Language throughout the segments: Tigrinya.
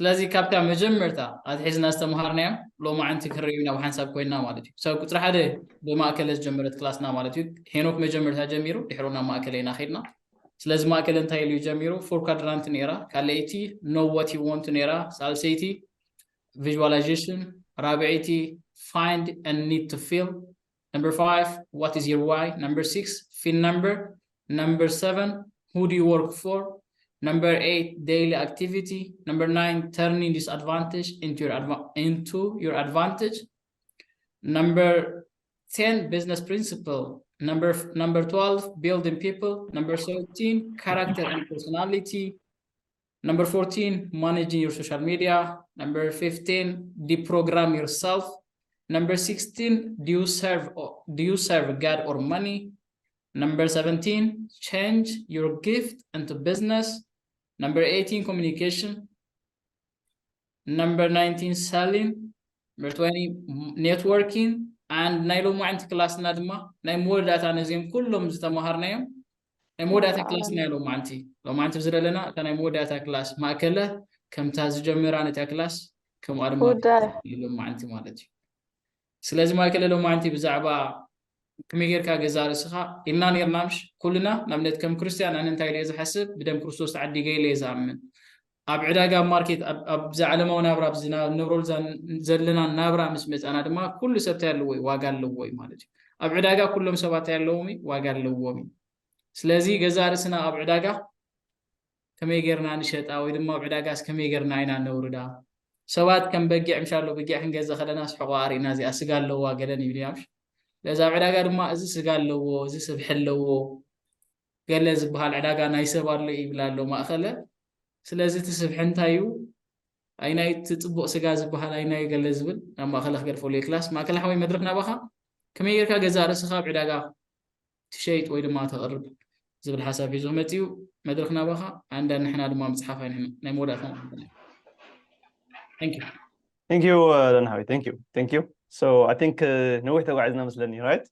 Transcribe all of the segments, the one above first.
ስለዚ ካብታ መጀመርታ ኣትሒዝና ዝተምሃርናዮ ሎማዓንቲ ክንርእዩ ናብ ሓንሳብ ኮይና ማለት እዩ። ሰብ ቁፅሪ ሓደ ብማእከለ ዝጀመረት ክላስና ማለት እዩ። ሄኖክ መጀመርታ ጀሚሩ ድሕሮ ናብ ማእከለ ኢና ኸድና። ስለዚ ማእከለ እንታይ ኢሉ እዩ ጀሚሩ? ፎር ካድራንት ነይራ፣ ካልኣይቲ know what you want ነይራ፣ ሳልሰይቲ visualization፣ ራብዐይቲ find and need to feel፣ number five what is your why፣ number six fin number፣ number seven who do you work for፣ number eight daily activity፣ number nine turning disadvantage into your adva- into your advantage፣ number ten business principle፣ number number twelve building people፣ number thirteen character and personality، number fourteen managing your social media، number fifteen deprogram yourself، number sixteen do you serve do you serve God or money، number seventeen change your gift into business، number eighteen communication، number nineteen selling፣ number twenty networking። And ናይ ሎማዓንቲ ክላስና ድማ ናይ መወዳእታ ነዚኦም ኩሎም ዝተምሃርናዮም ናይ መወዳእታ ክላስ ናይ ሎማዓንቲ ሎማዓንቲ ዘለና እታ ናይ መወዳእታ ክላስ ማእከለ ከምታ ዝጀመራ ነታ ክላስ ከምኣ ድማ ሎማዓንቲ ማለት እዩ። ስለዚ ማእከለ ሎማዓንቲ ብዛዕባ ከመይ ጌርካ ገዛ ርእስኻ ኢልና ኔርና ምሽ ኩልና ንኣብነት ከም ክርስትያን ኣነ እንታይ ኢለ ዝሓስብ ብደም ክርስቶስ ተዓዲገ ኢለ ዝኣምን ኣብ ዕዳጋ ማርኬት ኣብዛ ዓለማዊ ናብራ ንብረሉ ዘለና ናብራ ምስ መፃና ድማ ኩሉ ሰብ እንታይ ኣለዎ እዩ ዋጋ ኣለዎ እዩ ማለት እዩ። ኣብ ዕዳጋ ኩሎም ሰባት እንታይ ኣለዎም እዩ ዋጋ ኣለዎም እዩ። ስለዚ ገዛ ርእስና ኣብ ዕዳጋ ከመይ ጌርና ንሸጣ ወይ ድማ ኣብ ዕዳጋስ ከመይ ጌርና ኢና ነውርዳ? ሰባት ከም በጊዕ ምሻሎ በጊዕ ክንገዝእ ከለና ስሕቆ ኣርእና እዚኣ ስጋ ኣለዋ ገለን ይብል ያምሽ። ስለዚ ኣብ ዕዳጋ ድማ እዚ ስጋ ኣለዎ፣ እዚ ስብሒ ኣለዎ ገለ ዝበሃል ዕዳጋ ናይ ሰብ ኣሎ ይብል ኣሎ ማእኸለ። ስለዚ እቲ ስብሒ እንታይ እዩ? ኣይናይ እቲ ፅቡቕ ስጋ ዝበሃል ኣይናይ ገለ ዝብል ናብ ማእኸለ ክገድፈሉ ክላስ ማእከለ ሓወይ መድረክ ናባኻ ከመይ ጌርካ ገዛ ርእስኻ ኣብ ዕዳጋ ትሸይጥ ወይ ድማ ተቕርብ ዝብል ሓሳብ ሒዙ ክመፅእ እዩ። መድረክ ናባኻ ኣንዳ ንሕና ድማ ምፅሓፍ ኣይንሕና ናይ መወዳእታ ንሕና Thank you. Thank you ደናዊ thank you thank you so I think ነዊሕ ተጓዒዝና መስለኒ right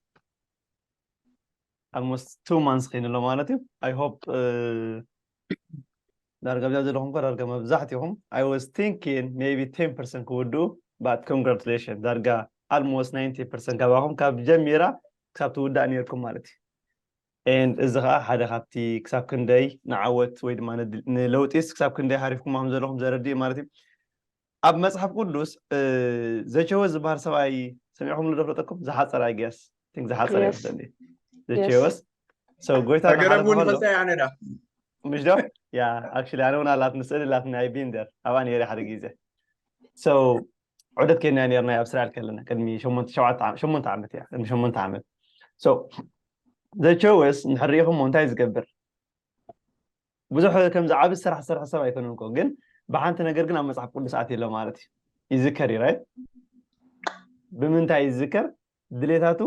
almost two months ኺንሎ ማለት እዩ I hope ዳርጋ ብዛ ዘለኹም ኮ ዳርጋ መብዛሕትኹም I was thinking maybe ten percent ክውድኡ but congratulations ዳርጋ almost ninety percent ካባኹም ካብ ጀሚራ ክሳብ ትውዳእ ነርኩም ማለት እዩ and እዚ ከዓ ሓደ ካብቲ ክሳብ ክንደይ ንዓወት ወይ ድማ ንለውጢስ ክሳብ ክንደይ ሃሪፍኩም ከም ዘለኹም ዘረድእ ማለት እዩ ኣብ መፅሓፍ ቅዱስ ዘቸወ ዝበሃል ሰብኣይ ሰሚዕኹም ዶ ፍለጠኩም ዝሓፀረ I guess ዝሓፀረ ይመስለኒ ዘቸወስ ሰው ጎይታ ገረቡ ንፈልጣ ያነዳ ምሽ ዶ ያ actually ኣነ እውን ኣላትኒ ስእሊ ኣላትኒ I been there ኣብኣ ነይረ ሓደ ግዜ so ዑደት ኬንያ ነርና ኣብ እስራኤል ከለና ቅድሚ ሸሞንተ ዓመት እያ ቅድሚ ሸሞንተ ዓመት so ዘቸወስ እንድሕር ርኢኹሞ እንታይ ዝገብር ብዙሕ ከምዚ ዓብ ዝሰርሕ ዝሰርሕ ሰብ ኣይኮነን እኮ ግን ብሓንቲ ነገር ግን ኣብ መፅሓፍ ቅዱስ ኣትዩ ኣሎ ማለት እዩ ይዝከር እዩ right ብምንታይ ይዝከር ድሌታቱ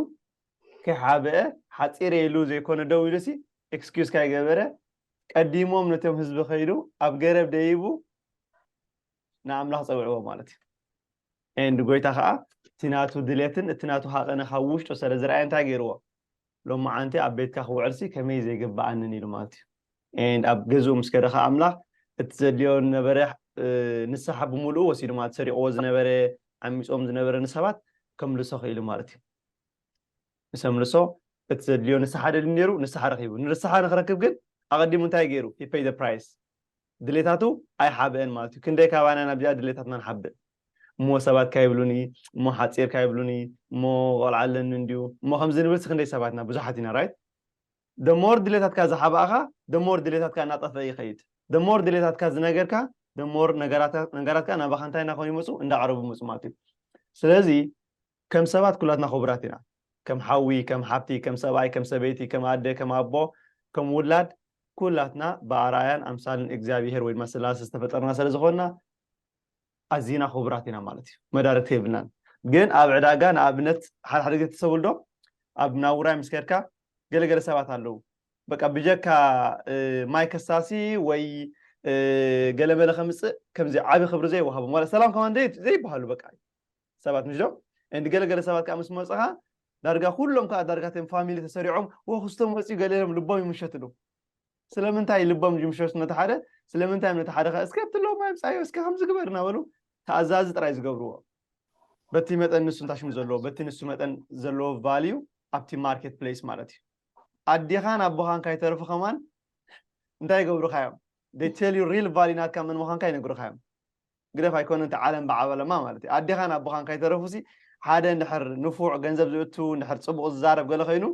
ከይሓብአ ሓፂረ ኢሉ ዘይኮነ ደው ኢሉ ሲ excuse ካይገበረ ቀዲሞም ነቶም ህዝቢ ከይዱ ኣብ ገረብ ደይቡ ንኣምላኽ ፀውዕዎ ማለት እዩ and ጎይታ ከዓ እቲ ናቱ ድሌትን እቲ ናቱ ሃቐነ ካብ ውሽጡ ስለ ዝረኣየ እንታይ ገይርዎ ሎማዓንቲ ኣብ ቤትካ ክውዕልሲ ከመይ ዘይግብኣንን ኢሉ ማለት እዩ and ኣብ ገዝኡ ምስ ከደ ከዓ ኣምላኽ እቲ ዘድልዮ ዝነበረ ንስሓ ብምሉኡ ወሲዱ ማለት ሰሪቕዎ ዝነበረ ዓሚፆም ዝነበረ ንሰባት ከምልሶ ክኢሉ ማለት እዩ ምስ ኣምልሶ እቲ ዘድልዮ ንስሓ ደልዩ ነይሩ ንስሓ ረኺቡ ንስሓ ንክረክብ ግን ኣቐዲሙ እንታይ ገይሩ he paid the price ድሌታቱ ኣይሓብአን ማለት እዩ ክንደይ ካባና ኢና ብዚኣ ድሌታትና ንሓብእ እሞ ሰባት ካይብሉኒ እሞ ሓፂር ካይብሉኒ እሞ ቆልዓ ኣለኒ እንድዩ እሞ ከምዚ ንብል ክንደይ ሰባትና ብዙሓት ኢና right the more ድሌታትካ ዝሓባእኻ the more ድሌታትካ እናጠፈአ ይኸይድ the more ድሌታትካ ዝነገርካ the more ነገራትካ ናባኻ እንታይ እናኾኑ ይመፁ እንዳዕረቡ ይመፁ ማለት እዩ ስለዚ ከም ሰባት ኩላትና ክቡራት ኢና ከም ሓዊ ከም ሓብቲ ከም ሰብኣይ ከም ሰበይቲ ከም ኣደ ከም ኣቦ ከም ውላድ ኩላትና ብኣርኣያን ኣምሳልን እግዚኣብሄር ወይ ድማ ስላሴ ዝተፈጠርና ስለ ዝኾንና ኣዚና ክቡራት ኢና ማለት እዩ መዳርግቲ የብልናን ግን ኣብ ዕዳጋ ንኣብነት ሓደ ሓደ ግዜ ትሰብሉ ዶ ኣብ ናውራይ ምስ ከድካ ገለገለ ሰባት ኣለዉ በቃ ብጀካ ማይ ከሳሲ ወይ ገለመለ ከምፅእ ከምዚ ዓብዪ ክብሪ ዘይወሃቦም ዋላ ሰላም ከማን ዘይበሃሉ በቃ ሰባት ምሽ ዶ and ገለገለ ሰባት ከዓ ምስ መፅኻ ዳርጋ ኩሎም ከዓ ዳርጋ ቶም ፋሚሊ ተሰሪዖም ወክስቶም መፅኡ ገለ ኢሎም ልቦም ይምሸትሉ ስለምንታይ ልቦም ጅምሸሽ ነቲ ሓደ? ስለምንታይ ነቲ ሓደ ከ እስከ ኣብትለዎም ኣይምፃዮ እስከ ከምዚ ግበር እናበሉ ተኣዛዚ ጥራይ ዝገብርዎ። በቲ መጠን ንሱ እንታይ ሽሙ ዘለዎ በቲ ንሱ መጠን ዘለዎ ቫልዩ ኣብቲ ማርኬት ፕሌስ ማለት እዩ። ኣዴኻን ኣቦኻን ካይተረፉ ከማን እንታይ ይገብሩኻ እዮም? They tell you real value ናትካ መን ምዃንካ ይነግሩኻ እዮም። ግደፍ ኣይኮነ እቲ ዓለም ብዓለማ ማለት እዩ። ኣዴኻን ኣቦኻን ካይተረፉሲ ሓደ እንድሕር ንፉዕ ገንዘብ ዝእቱ እንድሕር ፅቡቕ ዝዛረብ ገለ ኮይኑ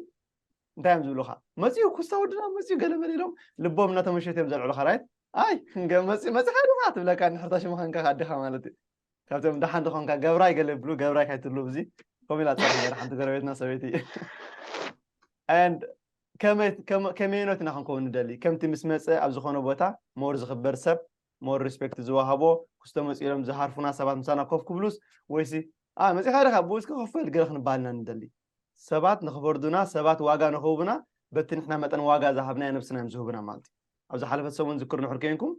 እንታይ እዮም ዝብሉኻ? መፅኡ ኩስታ ወድና መፅኡ ገለ መለ ኢሎም ልቦም እናተመሸት እዮም ዘልዕሉኻ። ራይት ኣይ መፅኻ ዲኻ ትብለካ እንድሕር ታሽምኻንካ ኣዴኻ ማለት እዩ። ካብቶም ደሓን ዝኾንካ ገብራይ ገለ ብሉ ገብራይ ካይትብሉ ብዚ ኮሚላ ፀርሒ ነራ ሓንቲ ጎረቤትና ሰበይቲ and ከመይኖት ኢና ክንከውን ንደሊ ከምቲ ምስ መፀ ኣብ ዝኾነ ቦታ ሞር ዝኽበር ሰብ ሞር ሪስፔክት ዝወሃቦ ክስቶ መፂሎም ዝሃርፉና ሰባት ምሳና ኮፍ ክብሉስ ወይሲ ኣ መፂኻ ዲኻ ብኡ እስከ ኮፍ በል ገለ ክንበሃል ኢና ንደሊ። ሰባት ንኽፈርዱና ሰባት ዋጋ ንኽህቡና በቲ ንሕና መጠን ዋጋ ዝሃብናዮ ነብስና እዮም ዝህቡና ማለት እዩ። ኣብ ዝሓለፈት ሰሙን ዝክሩ ንሕር ኮይንኩም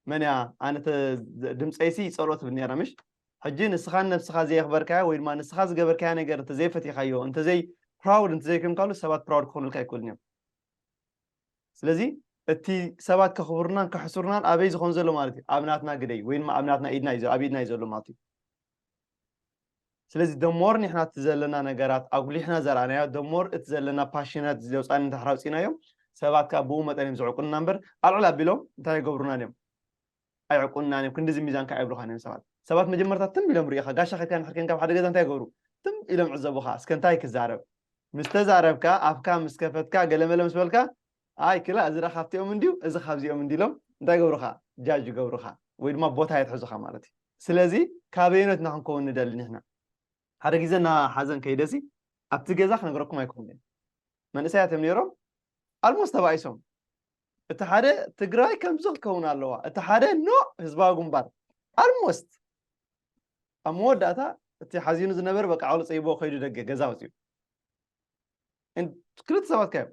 መን እያ ኣነ ድምፀይሲ ይፀልኦ ትብል ነራ ምሽ ሕጂ ንስኻን ነብስኻ ዘየኽበርካዮ ወይ ድማ ንስኻ ዝገበርካዮ ነገር እንተዘይፈቲኻዮ እንተዘይ ፕራውድ እንተዘይኮንካሉ ሰባት ፕራውድ ክኾኑልካ ኣይክእሉን እዮም። ስለዚ እቲ ሰባት ከኽብሩናን ከሕስሩናን ኣበይ ዝኾን ዘሎ ማለት እዩ ኣብ ናትና ግደይ ወይ ድማ ኣብ ናትና ኢድና እዩ ኣብ ኢድና እዩ ዘሎ ማለት እዩ። ስለዚ ደሞር ንሕና እቲ ዘለና ነገራት ኣጉሊሕና ዘርኣናዮ ደሞር እቲ ዘለና ፓሽናት ዘውፃኒ እንተሕራውፂናዮም ሰባት ካብ ብኡ መጠን እዮም ዝዕቁንና እምበር ኣልዕል ኣቢሎም እንታይ ይገብሩና እዮም ኣይዕቁንና እዮም ክንዲዚ ሚዛን ከዓ ይብሉኻ እዮም ሰባት ሰባት መጀመርታ ትም ኢሎም ርኢኻ ጋሻ ከድካ ንሕር ከንካ ሓደ ገዛ እንታይ ይገብሩ ትም ኢሎም ዕዘቡኻ እስከ እንታይ ክዛረብ ምስ ተዛረብካ ኣፍካ ምስ ከፈትካ ገለመለ ምስ በልካ ኣይ ክላ እዚ ዳ ካብቲኦም እንዲዩ እዚ ካብዚኦም እንዲሎም እንታይ ገብሩኻ ጃጅ ይገብሩኻ ወይ ድማ ቦታ የትሕዙኻ ማለት እዩ ስለዚ ካበየኖት ኢና ክንከውን ንደሊ ንሕና ሓደ ግዜ እና ሓዘን ከይደሲ ኣብቲ ገዛ ክነግረኩም ኣይኮንን መንእሰያት እዮም ነይሮም ኣልሞስ ተባኢሶም እቲ ሓደ ትግራይ ከምዚ ክትከውን ኣለዋ እቲ ሓደ ኖ ህዝባዊ ግንባር ኣልሞስት ኣብ መወዳእታ እቲ ሓዚኑ ዝነበረ በቃ ዓውሎ ፀይቦ ከይዱ ደገ ገዛ ወፅዩ ክልተ ሰባት ካዮም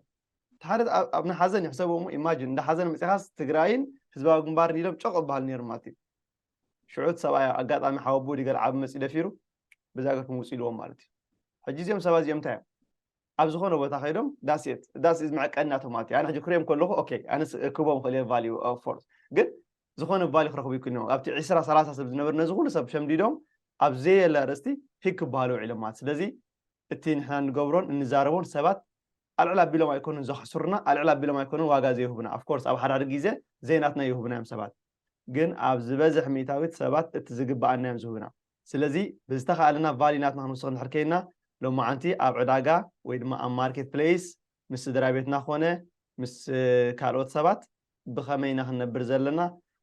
ሓደ ኣብ ንሓዘን ይሕሰቦ ሞ ኢማጂን እንዳ ሓዘን መፅኻስ ትግራይን ህዝባዊ ግንባርን ኢሎም ጨቕ በሃል ነይሩ ማለት እዩ ሽዑት ሰብኣይ ኣጋጣሚ ሓወቦ ዲገል ዓብ መፂ ደፊሩ በዛ ገርኩም ውፅ ኢልዎም ማለት እዩ ሕጂ እዚኦም ሰባት እዚኦም እንታይ እዮም ኣብ ዝኾነ ቦታ ከይዶም ዳስት ዳስ መዕቀኒ ናቶም ማለት እዩ ኣነ ሕጂ ክሪኦም ከለኹ ኦኬ ኣነስ ክቦም ክእል ቫልዩ ፎርስ ግን ዝኾነ ቫልዩ ክረኽቡ ይክእሉ ኣብቲ ዕስራ ሰላሳ ሰብ ዝነበር ነዚ ኩሉ ሰብ ሸምዲዶም ኣብ ዘየለ ኣርእስቲ ሂግ ክበሃሉ ውዒሎም ማለት ስለዚ እቲ ንሕና እንገብሮን እንዛረቦን ሰባት ኣልዕል ኣቢሎም ኣይኮኑን ዘኽስሩና ኣልዕል ኣቢሎም ኣይኮኑን ዋጋ ዘይህቡና ኣፍኮርስ ኣብ ሓዳሪ ግዜ ዘይናትና ይህቡና እዮም ሰባት ግን ኣብ ዝበዝሕ ሚእታዊት ሰባት እቲ ዝግብኣና እዮም ዝህቡና ስለዚ ብዝተኻእለና ቫሊ ናትና ክንውስኽ እንድሕር ከይና ሎማዓንቲ ኣብ ዕዳጋ ወይ ድማ ኣብ ማርኬት ፕሌይስ ምስ ስድራ ቤትና ኮነ ምስ ካልኦት ሰባት ብኸመይ ኢና ክንነብር ዘለና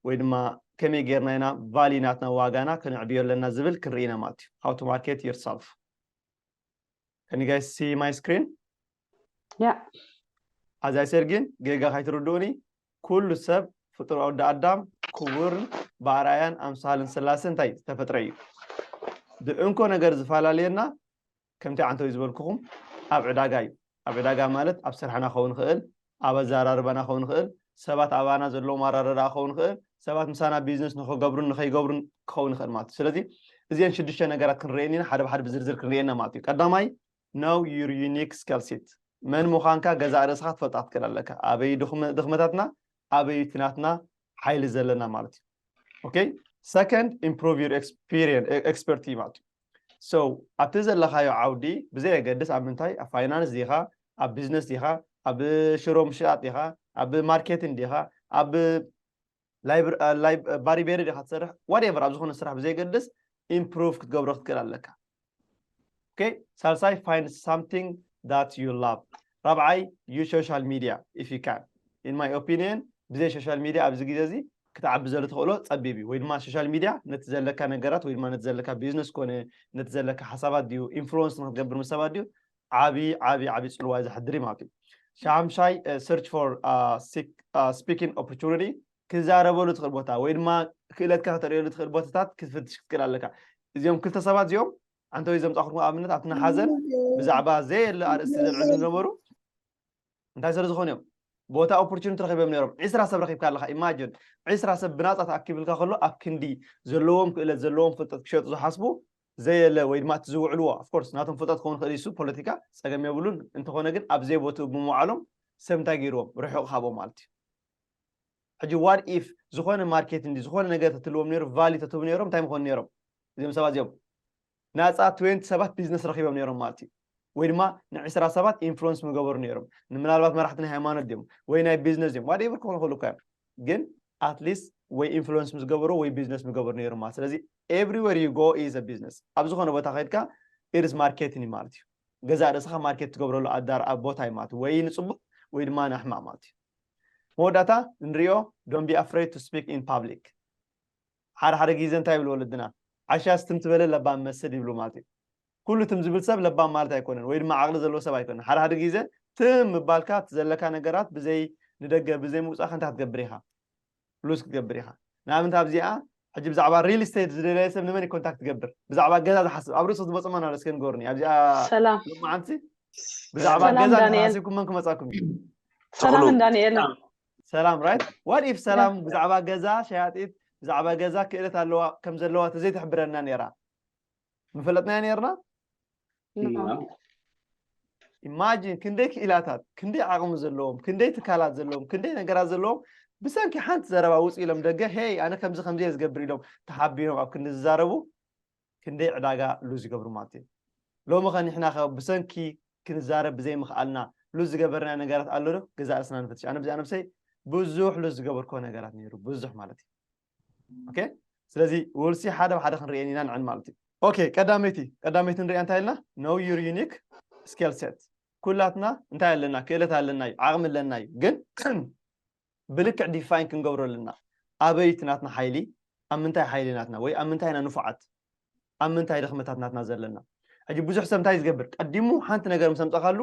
ወይ ድማ ከመይ ጌርና ኢና ቫሊ ናትና ዋጋና ክነዕብዮ ኣለና ዝብል ክንርኢ ኢና ማለት እዩ how to market yourself Can you guys see my screen? Yeah. As I said ግን ጌጋ ካይትርድኡኒ ኩሉ ሰብ ፍጡር ወዲ ኣዳም ክቡርን ብኣርኣያን ኣምሳልን ስላሴ እንታይ ዝተፈጥረ እዩ። ብእንኮ ነገር ዝፈላለየና ከምቲ ዓንተዊ ዝበልኩኹም ኣብ ዕዳጋ እዩ። ኣብ ዕዳጋ ማለት ኣብ ስራሕና ክኸውን ይኽእል፣ ኣብ ኣዘራርባና ክኸውን ይኽእል፣ ሰባት ኣባና ዘለዎም ኣረዳድኣ ክኸውን ይኽእል፣ ሰባት ምሳና ቢዝነስ ንኽገብሩን ንኸይገብሩን ክኸውን ይኽእል ማለት እዩ። ስለዚ እዚአን ሽዱሽተ ነገራት ክንርእየን ኢና፣ ሓደ ብሓደ ብዝርዝር ክንርእየና ማለት እዩ። ቀዳማይ know your unique skill set መን ምዃንካ ገዛእ ርእስኻ ትፈልጣ ክትክእል ኣለካ። ኣበይ ድኽመታትና ኣበይ እቲ ናትና ሓይሊ ዘለና ማለት እዩ። Okay, second improve your experience expertise ማለት እዩ። So ኣብቲ ዘለኻዮ ዓውዲ ብዘየገድስ ኣብ ምንታይ ኣብ ፋይናንስ ዲኻ ኣብ ቢዝነስ ዲኻ ኣብ ሽሮ ምሽጣጥ ዲኻ ኣብ ማርኬቲንግ ዲኻ ኣብ ባሪቤሪ ዲኻ ትሰርሕ whatever ኣብ ዝኾነ ስራሕ ብዘየገድስ ኢምፕሩቭ ክትገብሮ ክትክእል ኣለካ። Okay, ሳልሳይ find something that you love። ራብዓይ use social media if you can። In my opinion ብዘይ ሶሻል ሚድያ ኣብዚ ግዜ እዚ ክትዓቢ ዘሎ ትኽእሎ ፀቢብ እዩ ወይ ድማ ሶሻል ሚድያ ነቲ ዘለካ ነገራት ወይ ድማ ነቲ ዘለካ ቢዝነስ ኮነ ነቲ ዘለካ ሓሳባት ድዩ ኢንፍሉወንስ ንክትገብር ምስ ሰባት ድዩ ዓብዪ ዓብዪ ዓብዪ ፅልዋ ዘሕድር እዩ ማለት እዩ። ሻምሻይ search for speaking opportunity ክዛረበሉ ትኽእል ቦታ ወይ ድማ ክእለትካ ክተርእየሉ ትኽእል ቦታታት ክትፍትሽ ክትክእል ኣለካ። እዚኦም ክልተ ሰባት እዚኦም ዓንተወይ ዘምፃኹልኩም ኣብነት ኣብቲ ሓዘን ብዛዕባ ዘየለ ኣርእስቲ ዘልዕሉ ዝነበሩ እንታይ ስለ ዝኾኑ እዮም ቦታ ኦፖርቹኒቲ ረኪቦም ነይሮም ዕስራ ሰብ ረኪብካ ኣለካ ኢማጅን ዕስራ ሰብ ብናፃ ተኣኪብልካ ከሎ ኣብ ክንዲ ዘለዎም ክእለት ዘለዎም ፍልጠት ክሸጡ ዝሓስቡ ዘየለ ወይ ድማ እቲ ዝውዕልዎ ኣፍኮርስ ናቶም ፍልጠት ክኸውን ክእል ይሱ ፖለቲካ ፀገም የብሉን እንተኾነ ግን ኣብ ዘይቦትኡ ብምውዓሎም ሰብ እንታይ ገይርዎም ርሑቕ ሃቦም ማለት እዩ ሕጂ what if ዝኾነ market እንዲ ዝኾነ ነገር ተትልዎም ነይሩ value ተትህቡ ነይሮም እንታይ ምኾኑ ነይሮም? እዚኦም ሰባት እዚኦም ናፃ twenty ሰባት business ረኺቦም ነይሮም ማለት እዩ። ወይ ድማ ንዒስራ ሰባት influence ምገበሩ ነይሮም። ምናልባት መራሕቲ ናይ ሃይማኖት ድዮም ወይ ናይ business ድዮም whatever ክኾኑ ይኽእሉ እኮ እዮም። ግን at least ወይ influence ምስ ገበሩ ወይ business ምገበሩ ነይሮም ማለት። ስለዚ everywhere you go is a business። ኣብ ዝኾነ ቦታ ከድካ it is marketing ማለት እዩ። ገዛእ ርእስኻ market ትገብረሉ ኣዳር ኣብ ቦታ እዩ ማለት እዩ። ወይ ንፅቡቕ ወይ ድማ ንሕማቕ ማለት እዩ። መወዳእታ ንሪኦ don't be afraid to speak in public። ሓደ ሓደ ግዜ እንታይ ይብሉ ወለድና ዓሻ ስትም ዝበለ ለባም መስል ይብሉ ማለት እዩ። ኩሉ ትም ዝብል ሰብ ለባም ማለት ኣይኮነን ወይ ድማ ዓቕሊ ዘለዎ ሰብ ኣይኮነን። ሓደ ሓደ ግዜ ትም ምባልካ እቲ ዘለካ ነገራት ብዘይ ንደገ ብዘይ ምውፃእካ እንታይ ክትገብር ኢኻ? Lose ክትገብር ኢኻ። ንኣብነት ኣብዚኣ ሕጂ ብዛዕባ real estate ዝደለየ ሰብ ንመን ኮንታክት ትገብር? ብዛዕባ ገዛ ዝሓስብ ኣብ ርእሱ ዝመፅእ ማን ኣሎ እስከ ንገሩኒ ኣብዚኣ ሰላም ሎማዓንቲ ብዛዕባ ሰላም ገዛ ዳንኤል። ዝሓስብኩም መን ክመፃኩም እዩ? ሰላም ዳንኤል። ሰላም right what if ሰላም ብዛዕባ ገዛ ሸያጢት ብዛዕባ ገዛ ክእለት ኣለዋ ከም ዘለዋ ተዘይትሕብረና ነይራ ምፈለጥናያ ነይርና? Imagine ክንደይ ክኢላታት ክንደይ ዓቕሚ ዘለዎም ክንደይ ትካላት ዘለዎም ክንደይ ነገራት ዘለዎም ብሰንኪ ሓንቲ ዘረባ ውፅ ኢሎም ደገ ሄይ ኣነ ከምዚ ከምዚ እየ ዝገብር ኢሎም ተሓቢኖም ኣብ ክንዲ ዝዛረቡ ክንደይ ዕዳጋ lose ይገብሩ ማለት እዩ። ሎሚ ከ ንሕና ከ ብሰንኪ ክንዛረብ ብዘይምኽኣልና lose ዝገበርና ነገራት ኣሎ ዶ? ገዛ ርእስና ንፈትሽ። ኣነ ብዚኣ ነብሰይ ብዙሕ lose ዝገበርኮ ነገራት ነይሩ ብዙሕ ማለት እዩ። Okay ስለዚ ውልሲ ሓደ ብሓደ ክንርእየን ኢና ንዕን ማለት እዩ። Okay ቀዳመይቲ ቀዳመይቲ ንሪኣ እንታይ ኢልና? Know your unique skill set። ኩላትና እንታይ ኣለና? ክእለት ኣለና እዩ፣ ዓቕሚ ኣለና እዩ። ግን ብልክዕ define ክንገብሮ ኣለና። ኣበይ እቲ ናትና ሓይሊ፣ ኣብ ምንታይ ሓይሊ ናትና ወይ ኣብ ምንታይ ኢና ንፉዓት፣ ኣብ ምንታይ ድኽመታት ናትና ዘለና። ሕጂ ብዙሕ ሰብ እንታይ ዝገብር ቀዲሙ ሓንቲ ነገር ምስ ኣምፀኻሉ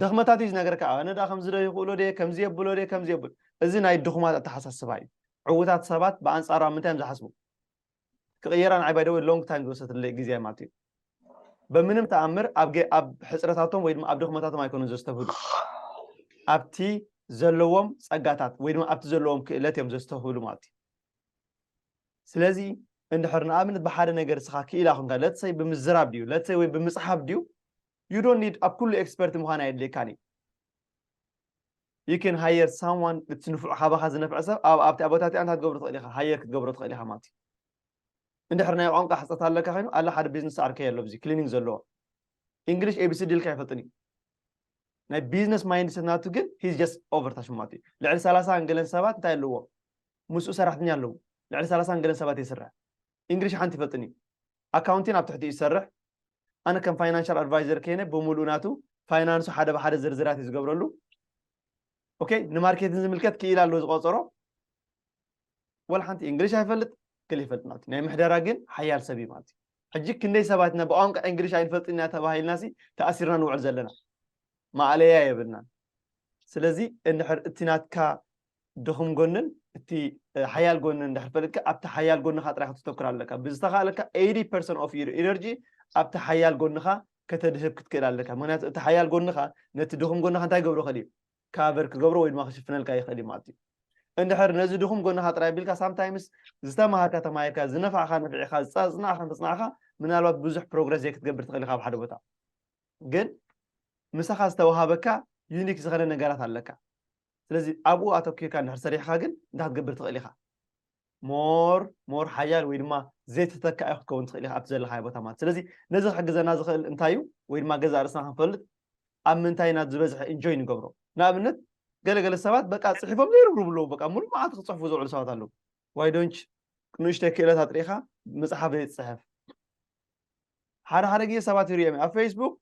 ድኽመታት እዩ ዝነገርካ። ኣነ ዳ ከምዚ ዶ ይኽእሎ ደ ከምዚ የብሎ ደ ከምዚ የብል። እዚ ናይ ድኹማት ኣተሓሳስባ እዩ። ዕዉታት ሰባት ብኣንፃሩ ኣብ ምንታይ እዮም ዝሓስቡ? ክቕየራ ንዓይ by the way long time ዝወሰደለይ ግዜ ማለት እዩ። በምንም ተኣምር ኣብ ገ- ኣብ ሕፅረታቶም ወይ ድማ ኣብ ድኽመታቶም ኣይኮኑን ዘስተብህሉ ኣብቲ ዘለዎም ፀጋታት ወይ ድማ ኣብቲ ዘለዎም ክእለት እዮም ዘስተብህሉ ማለት እዩ። ስለዚ እንድሕር ንኣብነት ብሓደ ነገር እስኻ ክኢላ ኮንካ let's say ብምዝራብ ድዩ let's say ወይ ብምፅሓፍ ድዩ you don't need ኣብ ኩሉ expert ምዃን ኣየድልየካን እዩ። You can hire someone እቲ ንፉዕ ካባኻ ዝነፍዐ ሰብ ኣብ ኣብቲ ቦታ እቲኣ እንታይ ክትገብሮ ትኽእል ኢኻ? Hire ክትገብሮ ትኽእል ኢኻ ማለት እዩ። እንድሕር ናይ ቋንቋ ሕፅረት ኣለካ ኮይኑ ኣላ ሓደ business ኣርከይ ኣሎ እዚ cleaning ዘለዎ English A B C D ኢልካ ኣይፈልጥን እዩ። ናይ business mindset ናቱ ግን he's just over ታሽማት እዩ። ልዕሊ ሰላሳ ገለን ሰባት እንታይ ኣለዎ? ምስኡ ሰራሕተኛ ኣለዎ። ልዕሊ ሰላሳ ገለን ሰባት የስርሕ። English ሓንቲ ይፈልጥን እዩ። Accounting ኣብ ትሕቲ ይሰርሕ። ኣነ ከም financial advisor ከይነ ብምሉእ ናቱ finance ሓደ ብሓደ ዝርዝራት እዩ ዝገብረሉ። Okay ንማርኬቲንግ ዝምልከት ክኢላ ኣለዎ ዝቆፀሮ ወላ ሓንቲ English ኣይፈልጥ ገለ ይፈልጥ ማለት እዩ። ናይ ምሕደራ ግን ሓያል ሰብ እዩ ማለት እዩ። ሕጂ ክንደይ ሰባት ኢና ብቋንቋ English ኣይንፈልጥን ኢና ተባሂልና ሲ ተኣሲርና ንውዕል ዘለና ማእለያ የብልናን። ስለዚ እንድሕር እቲ ናትካ ድኹም ጎንን እቲ ሓያል ጎንን እንድሕር ፈለጥካ ኣብቲ ሓያል ጎንኻ ጥራይ ከተተኩር ኣለካ። ብዝተኻእለካ eighty percent of your energy ኣብቲ ሓያል ጎንኻ ከተድህብ ክትክእል ኣለካ። ምክንያቱ እቲ ሓያል ጎንኻ ነቲ ድኹም ጎንኻ እንታይ ገብሮ ይኽእል እዩ? Cover ክገብሮ ወይ ድማ ክሽፍነልካ ይኽእል እዩ ማለት እዩ። እንድሕር ነዚ ድኹም ጎንኻ ጥራይ ቢልካ sometimes ዝተማሃርካ ተማሂርካ ዝነፋዕካ ነፊዕካ ዝፀፅናዕካ እንተፅናዕካ ምናልባት ብዙሕ progress ዘይክትገብር ትኽእል ኢኻ ኣብ ሓደ ቦታ። ግን ምሳኻ ዝተዋሃበካ unique ዝኾነ ነገራት ኣለካ። ስለዚ ኣብኡ ኣተኪርካ እንድሕር ሰሪሕካ ግን እንታይ ክትገብር ትኽእል ኢኻ? More more ሓያል ወይ ድማ ዘይተተካኢ ክትከውን ትኽእል ኢኻ ኣብቲ ዘለኻዮ ቦታ ማለት። ስለዚ ነዚ ክሕግዘና ዝኽእል እንታይ እዩ? ወይ ድማ ገዛእ ርእስና ክንፈልጥ ኣብ ምንታይ ኢና ዝበዝሐ enjoy ንገብሮ? ንኣብነት ገለገለ ሰባት በቃ ፅሒፎም ዘይርብርቡ ኣለዉ። በቃ ሙሉእ መዓልቲ ክፅሕፉ ዝውዕሉ ሰባት ኣለዉ። Why don't you ንእሽተይ ክእለት ኣጥሪኻ ምፅሓፍ ዘይትፅሕፍ? ሓደ ሓደ ግዜ ሰባት ይርእዮም ኣብ Facebook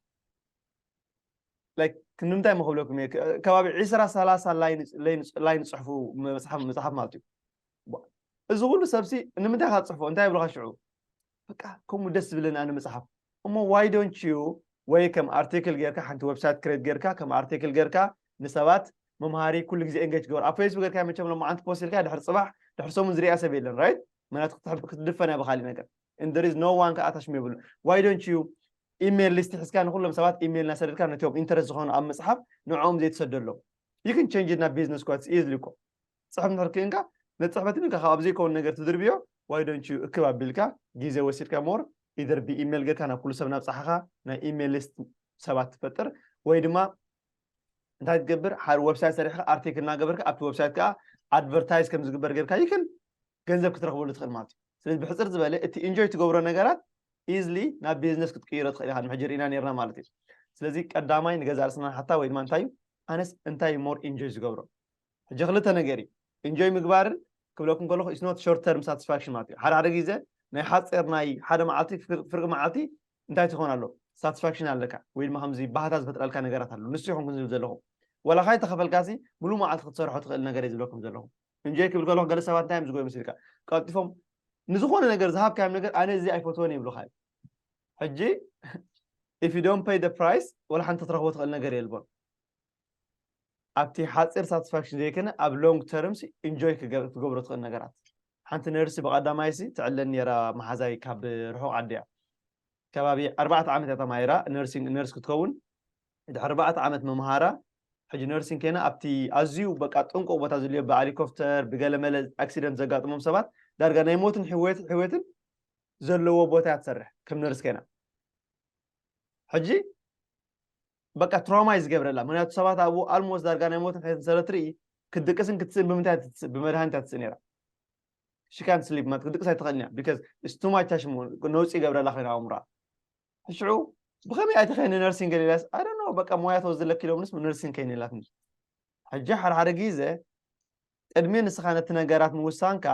like ንምንታይ መክብለኩም እየ ከባቢ ዒስራ ሰላሳ ላይን ላይን ፅሕፉ መፅሓፍ መፅሓፍ ማለት እዩ። እዚ ኩሉ ሰብሲ ንምንታይ ካብ ፅሕፎ እንታይ ይብልካ ሽዑ? በቃ ከምኡ ደስ ዝብለኒ ኣነ መፅሓፍ። እሞ why don't you ወይ ከም ኣርቲክል ጌርካ ሓንቲ website create ጌርካ ከም ኣርቲክል ጌርካ ንሰባት መምሃሪ ኩሉ ግዜ engage ግበር። ኣብ Facebook ጌርካ መቸም ሎማዓንቲ post ኢልካ ድሕሪ ፅባሕ ድሕሪ ሰሙን ዝሪኣ ሰብ የለን right? ምክንያቱ ክትድፈን እያ ብካሊእ ነገር and there is no one ከኣታሽም የብሉ። Why don't you email list ሒዝካ ንኩሎም ሰባት email እናሰደድካ ነቲኦም interest ዝኾኑ ኣብ ምፅሓፍ ንዕኦም ዘይትሰደሎም you can change it ናብ business quite easily እኮ። ፅሕፍ እንድሕር ክእንካ ነቲ ፅሕፈት ኢልካ ካብ ዘይከውን ነገር ትድርብዮ why don't you እክብ ኣቢልካ ግዜ ወሲድካ more either ብemail ጌርካ ናብ ኩሉ ሰብ ናብ ፀሓኻ ናይ email list ሰባት ትፈጥር ወይ ድማ እንታይ ትገብር ሓደ website ሰሪሕካ ኣርቲክል እናገበርካ ኣብቲ website ከዓ ኣድቨርታይዝ ከም ዝግበር ጌርካ ይክል ገንዘብ ክትረኽበሉ ትኽእል ማለት እዩ። ስለዚ ብሕፅር ዝበለ እቲ ኢንጆይ ትገብሮ ነገራት ኢዝሊ ናብ ቢዝነስ ክትቅይሮ ትኽእል ኢኻ። ንሕጂ ርኢና ነርና ማለት እዩ። ስለዚ ቀዳማይ ንገዛ ርእስና ሓታ ወይ ድማ እንታይ እዩ ኣነስ እንታይ ሞር ኢንጆይ ዝገብሮ ሕጂ ክልተ ነገር እዩ። ኢንጆይ ምግባርን ክብለኩም ከለኹ ኢስ ኖት ሾርት ተርም ሳቲስፋክሽን ማለት እዩ። ሓደ ሓደ ግዜ ናይ ሓፂር ናይ ሓደ መዓልቲ ፍርቂ መዓልቲ እንታይ ትኾን ኣሎ ሳቲስፋክሽን ኣለካ ወይ ድማ ከምዚ ባህታ ዝፈጥረልካ ነገራት ኣሎ። ንሱ ይኹንኩም ዝብል ዘለኹ ወላ ካይ ተኸፈልካሲ ሙሉ መዓልቲ ክትሰርሖ ትኽእል ነገር እዩ ዝብለኩም ዘለኹ። እንጆይ ክብል ከለኹ ገለ ሰባት እንታይ እዮም ዝጎዩ መስልካ ቀልጢፎም ንዝኾነ ነገር ዝሃብካዮም ነገር ኣነ እዚ ኣይፈትወን ይብሉካ። ሕጂ if you don't pay the price ወላ ሓንቲ ክትረኽቦ ትኽእል ነገር የልቦን። ኣብቲ ሓፂር ሳቲስፋክሽን ዘይኮነ ኣብ ሎንግ ተርምስ ኢንጆይ ክትገብሮ ትኽእል ነገራት። ሓንቲ ነርሲ ብቐዳማይሲ ትዕለን ነራ መሓዛይ ካብ ርሑቕ ዓዲ እያ። ከባቢ ኣርባዕተ ዓመት እያ ተማሂራ ነርሲንግ ነርስ ክትከውን። ድሕሪ ኣርባዕተ ዓመት መምሃራ ሕጂ ነርሲንግ ከይና ኣብቲ ኣዝዩ በቃ ጥንቁቕ ቦታ ዝልዮ ብሄሊኮፕተር ብገለመለ ኣክሲደንት ዘጋጥሞም ሰባት ዳርጋ ናይ ሞትን ሕወትን ዘለዎ ቦታ እያ ትሰርሕ ከም ነርስ ከይና። ሕጂ በቃ ትራውማ እዩ ዝገብረላ። ምክንያቱ ሰባት ኣብኡ ኣልሞስት ዳርጋ ናይ ሞትን ሕየትን ስለ ትርኢ ክትድቅስን ክትስእን ብምንታይ ትስእ ብመድሃኒት እያ ትስእ ነራ። ሽካን ስሊፕ ማለት ክትድቅስ ኣይትኽእልን እያ። ቢካዝ ስቱ ማች ታሽሙ ነውፂ ይገብረላ ኮይና ኣእምሮኣ። ሽዑ ብኸመይ ኣይትኸይኒ ነርሲንግ ገሊላስ ኣይ ዶንት ኖ በቃ ሞያ ተወዝለኪ ኢሎምንስ ነርሲንግ ከይኒ ኢላትኒ። ሕጂ ሓደ ሓደ ግዜ ቅድሚ ንስኻ ነቲ ነገራት ምውሳንካ